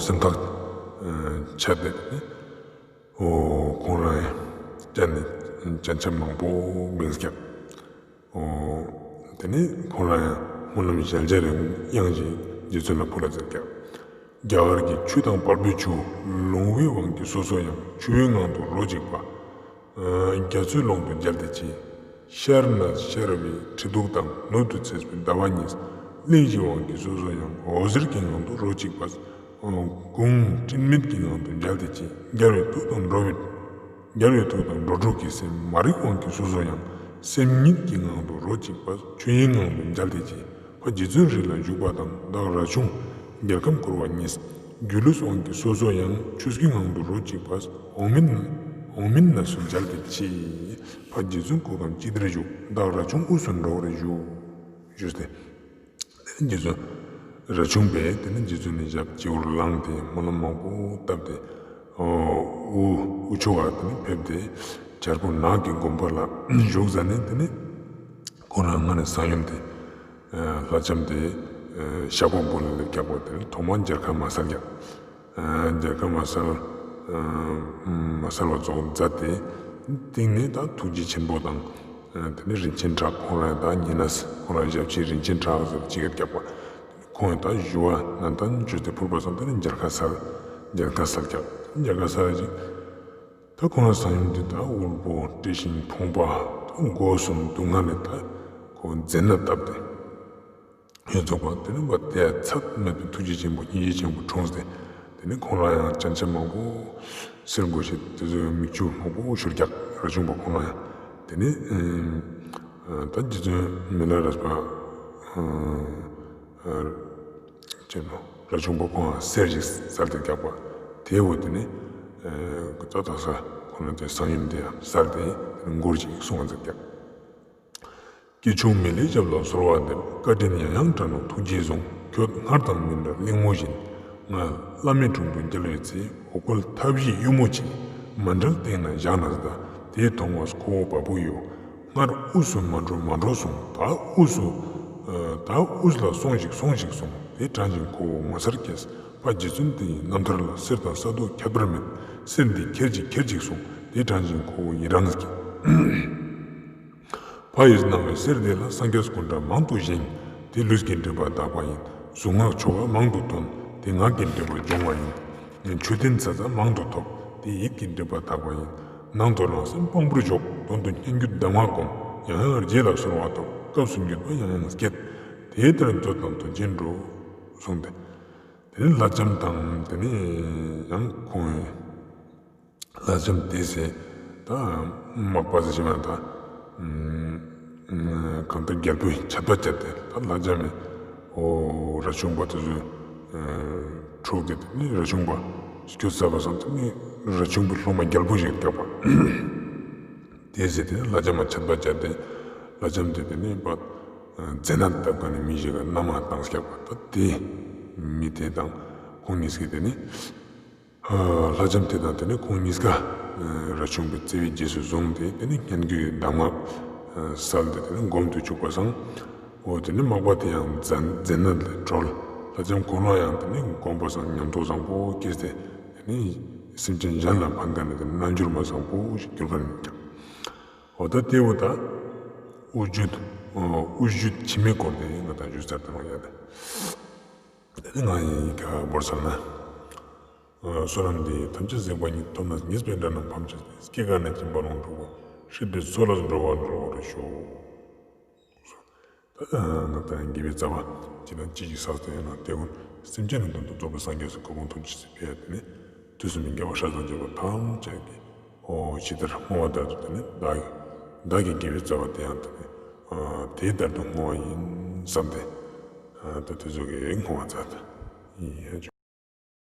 སེམས་ཐག་ཆད་དེ་ཏེ་ནེ་ཁོང་རང་ཡང་སྤྱན་ནེ་སྤྱན་ཆབ་མང་པོ་བིངས་ཀྱག་འོ། ཏེ་ནེ་ཁོང་རང་ཡང་སྨོན་ལམ་ཞལ་མཇལ་རེ་དབྱངས་ཅིག་རྗེ་བཙུན་ལ་ཕུལ་ལ་མཛད་ཀྱག་རྒྱ་གར་གྱི་ཆུ་དང་བལ་པོའི་ཆུ། ལོང་བའི་དབང་གིས་སོ་སོ་ཡང་། ཆུ་བོའི་ངང་དུ་རོ་གཅིག་པ། རྒྱ་མཚོའི་ཀློང་དུ་རྒྱལ་ཏེ་མཆི། ཤར་ན་ཤར་བའི་ཁྲི་གདུགས་དང་། ནུབ་ཏུ་ཚེས་པའི་ཟླ་བ་གཉིས། གླིང་བཞིའི་དབང་གིས་སོ་སོ་ཡང་། འོད་ཟེར་གྱི་ངང་དུ་རོ་གཅིག་པ། དགུང་སྤྲིན་མེད་ཀྱི་ངང་དུ་མཇལ་ཏེ་མཆི། རྒྱལ་བའི་ཐུགས་དང་འགྲོ་བའི་རྒྱལ་བའི་ཐུགས་དང་འགྲོ་དྲུག་གི་སེམས། མ་རིག་དབང་གིས་སོ་སོ་ཡང་། སེམས་ཉིད་ཀྱི་ངང་དུ་རོ་གཅིག་པ། ཆོས་དབྱིངས་ངང་དུ་མཇལ་ཏེ་མཆི། ཕ་རྗེ་བཙུན་རིགས་ལ་བཞུགས་པ་དང་། བདག་རས་ཆུང་རྒྱལ་ཁམས་བསྐོར་བ་གཉིས། སྒྱུ་ལུས་དབང་གིས་སོ་སོ་ཡང་། ཆོས་སྐུའི་ངང་དུ་རོ་གཅིག་པ། འོག་མིན་འོག་མིན་གནས་སུ་མཇལ་ཏེ་མཆི། ཕ་རྗེ་བཙུན་སྐུ་ཁམས་ཅི་བདེར་བཞུགས། བདག་རས་ཆུང་དབུས་སུ་འགྲོ་བར་ཞུ། ཞུས་ཏེ། རྗེ་བཙུན་རས་ཆུང་པས་ཏེ་ནེ་རྗེ་བཙུན་ནི་ཞབས་སྤྱི་བོར་བླངས་ཏེ་སྨོན་ལམ་མང་པོ་བཏབ་སྟེ། དབུ་དབུ་ཕྱོགས་ལ་ཏེ་ནེ་ཕེབས་ཏེ་བྱར་ཕུ་ནགས་ཀྱི་དགོན་པ་ལ་བཞུགས་ཟ་ནེ་ཏེ་ནེ་ཁོང་རང་སྔ་ནེ་གསང་ཡུམ་ཏེ་ལྷ་ལྕམ་ཏེ་ཞབས་པ་བུ་ལ་ལེབ་རྒྱག་པ་ཏེ་ནེ་ཐོག་མར་མཇལ་ཁ་མ་སལ་རྒྱག་མཇལ་ཁ་མ་སལ་མ་སལ་བ་ཙོགས་མཛད་དེ་སྟིང་ནེ་ད་ཐུགས་རྗེ་ཆེན་པོ་དང་། ཏེ་ནེ་རིན་ཆེན་གྲགས་ཁོང་རང་ད་ཉེ་གནས་ཁོང་རང་ཞབས་ཕྱི་རིན་ཆེན་གྲགས་ཟེར་ཅིག་རྒྱག་པ། ཁོང་ད་ཞུ་བ་ནན་ཏན་བཅོས་ཏེ་ཕུལ་བ་སང་ཏེ་ནེ་མཇལ་ཁ་སལ། མཇལ་ཁ་སལ་རྒྱག་མཇལ་ཁ་སལ་ཅིག་ད་ཁོང་རང་གསང་ཡུམ་ཏེ་ད་དབུལ་པོ་བཀྲེས་ཤིང་ཕོངས་པ་ད་སྒོ་གསུམ་སྡུག་བསྔལ་ནེ་ད་ཁོང་མཛེ་ནད་བཏབ་སྟེ། ཡོད་ཙོགས་པ་ཏེ་ནེ་བ་ཏེ་ཚད་མེད་པའི་ཐུགས་རྗེ་ཆེན་པོ་སྙིང་རྗེ་ཆེན་པོ་འཁྲུངས་ཏེ་ཏེ་ནེ་ཁོང་རང་ཡང་སྤྱན་ཆབ་མང་པོ་སེལ་དགོས་ཤེས་ཏེ་ཚོའི་མིག་ཆུ་མང་པོ་བཞུར་རྒྱག་རས་ཆུང་པ་ཁོང་རང་ཡང་ཏེ་ནེ་ད་རྗེ་བཙུན་མི་ལ་རས་པ་ཅེས་ནོ་རས་ཆུང་པ་ཁོང་ཡང་གསེར་ཞིག་སལ་ཏེ་རྒྱག་པ་ཏེ་བོ་ཏེ་ནེ་ད་དག་ས་ཁོང་རང་ཏེ་གསང་ཡུམ་ཏེ་ཡང་སལ་ཏེ་ཏེ་ནེ་མགུར་ཞིག་གསུང་བ་མཛད་རྒྱག་སྐྱེས་མཆོག་མི་ལའི་ཞབས་ལ་གསོལ་བ་འདེབས། བཀའ་དྲིན་ཡང་ཡང་དྲན་ནོ་ཐུགས་རྗེས་བཟུང་། ཁྱོད་སྔར་དང་མི་འདྲ་གླེང་མོ་བཞིན། ང་བླ་མའི་དྲུང་དུ་འགྱེལ་བའི་ཚེ། འོ་སྐོལ་ཐབས་ཤེས་གཡུ་མོ་ཆེ། མཎྜལ་སྟེང་ན་བཞག་ནས་གདའ། དེ་མཐོང་བས་ཁོ་བོ་བ་སྤུ་གཡོ། སྔར་དབུས་སུ་མ་འགྲོ་མ་འགྲོ་གསུངས། ད་དབུས་སུ་ད་དབུས་ལ་སོང་ཞིག་སོང་ཞིག་གསུངས། དེ་དྲན་ཞིང་ཁོ་བོ་ངོ་མཚར་སྐྱེས། ཕ་རྗེ་བཙུན་དེ་ཡི་རྣམ་ཐར་ལ། གསེར་དང་ས་རྡོ་ཁྱད་པར་མེད། གསེར་འདི་ཁྱེར་ཅིག་ཁྱེར་ཅིག་གསུངས། དེ་དྲན་ཞིང་ཁོ་བོ་ཡི་རངས་སྐྱེས། ཕ་ཡིས་གནང་བའི་གསེར་དེ་ལ་སངས་རྒྱས་སྐུ་འདྲ་མང་དུ་བཞེངས། དེ་ལུས་ཀྱི་སྒྲིབ་པ་དག་པ་ཡིན། གཟུངས་སྔགས་ཆོ་ག་མང་དུ་འདོན། དེ་ངག་གི་སྒྲིབ་པ་སྦྱོང་བ་ཡིན། མཆོད་རྟེན་ཚ་ཚ་མང་དུ་ཐོབ། དེ་ཡིད་ཀྱི་སྒྲིབ་པ་དག་པ་ཡིན། ནང་དུ་རང་སེམས་དཔང་པོར་འཇོག། དོན་དུ་སྙན་བརྒྱུད་གདམས་ངག་སྒོམ། ཡང་ཡང་རྗེས་ལ་གསོལ་བ་ཐོབ། སྐབས་སུ་འགྱུར་བ་ཡང་ཡང་བསྐྱེད། དེ་ལྟར་མཛོད་དང་དོན་ཆེན་འགྲོ། གསུངས་ཏེ། དེ་ནས་ལྷ་ལྕམ་དང་དེ་ནས་ཡང་ཁོང་ལྷ་ལྕམ་དེ་ཟེར་ད་མག་པ་ཟེར་ཞིག་མ་ད་གང་ལྟར་རྒྱལ་པོའི་ཆད་པ་བཅད་དེ་ད་ལྷ་ལྕམ་མི་འོ་ར་ཆུང་པ་དེ་ཚོའི་འཕྲོག་སྟེ་དེ་ནས་ར་ཆུང་པ་སྐྱོད་ས་པ་སང་དེ་ནས་ར་ཆུང་པའི་སློབ་མ་རྒྱལ་པོ་ཞིག་སྐྱོད་པ། དེ་ཟེར་དེ་ལྷ་ལྕམ་མ་ཆད་པ་བཅད་དེ་ལྷ་ལྕམ་དེ་དེ་ནས་པ་མཛེ་ནད་བཏབ་མཁན་ནི་མི་ཞིག་གི་མནའ་མ་བཏང་སྐྱག་པ་ད་དེ་མི་དེ་དང་ཁོང་གཉིས་ཀྱི་དེ་ནས་ལྷ་ལྕམ་དེ་དང་དེ་ནས་ཁོང་གཉིས་ཀ་ར་ཆུང་པའི་བརྩེ་བའི་རྗེས་སུ་བཟུང་སྟེ་དེ་ནས་སྙན་བརྒྱུད་གདམས་ངག་སལ་ཏེ་དེ་ནས་སྒོམ་དུ་བཅུག་པ་སང་། འོ་དེ་ནས་མག་པ་དེ་ཡང་མཛེ་ནད་ལས་གྲོལ། ལྷ་ལྕམ་ཁོ་རང་ཡང་དེ་ནས་སྒོམ་པ་སང་ཉམས་རྟོགས་བཟང་པོ་སྐྱེས་ཏེ་དེ་ནས་སེམས་ཅན་གཞན་ལ་ཕན་མཁན་ནི་དེ་རྣལ་འབྱོར་མ་བཟང་པོ་ཞིག་གྱུར་པ་ནི། འོ་ད་དེ་བོ་ད་དབུ་བརྒྱུད་དབུ་བརྒྱུད་ཕྱི་མའི་སྐོར་དེ་ང་ད་ཞུས་ཚར་ཏེ་མ་ཡ་ད། དེ་ནས་ང་ཡི་ག་བོར་ས་ན། བསོད་ནམས་འདི་ཡིས་ཐམས་ཅད་གཟིགས་པ་ཉིད། ཐོབ་ནས་ཉེས་པའི་དགྲ་རྣམས་ཕམ་བྱས་ཏེ། སྐྱེ་རྒ་ན་འཆིའི་རྦ་ཀློང་འཁྲུགས་པ། སྲིད་པའི་མཚོ་ལས་འགྲོ་བ་སྒྲོལ་བར་ཤོག། ད་ང་དང་དགེ་བའི་རྩ་བ་ཅི་དང་ཅི་ཞིག་བསགས་ཏེ་ཡོད་ན་དེ་ཀུན་སེམས་ཅན་ནི་དོན་དུ་རྫོགས་པའི་སངས་རྒྱས་སུ་གོ་འཕང་ཐོབ་ཅེས་སི་ཕིའ་དེ་ནི་དུས་གསུམ་མི་དགེ་བ་སྲ་བརྩམས་བྱས་པ་ཐམས་ཅད་ཀྱི་འོ་ཇི་ལྟར་བསྔོ་བ་ལྟར་དུ་དེ་ནི་བདག་གི་བདག་གི་དགེ་བའི་རྩ་བ་དེ་ཡང་དེ་ནི་དེ་ལྟར་དུ་བསྔོ་བ་ཡིན་བསམ་སྟེ་ད་དེ་ཚོ་གི་བསྔོ་བ་མཛད་ཡིན།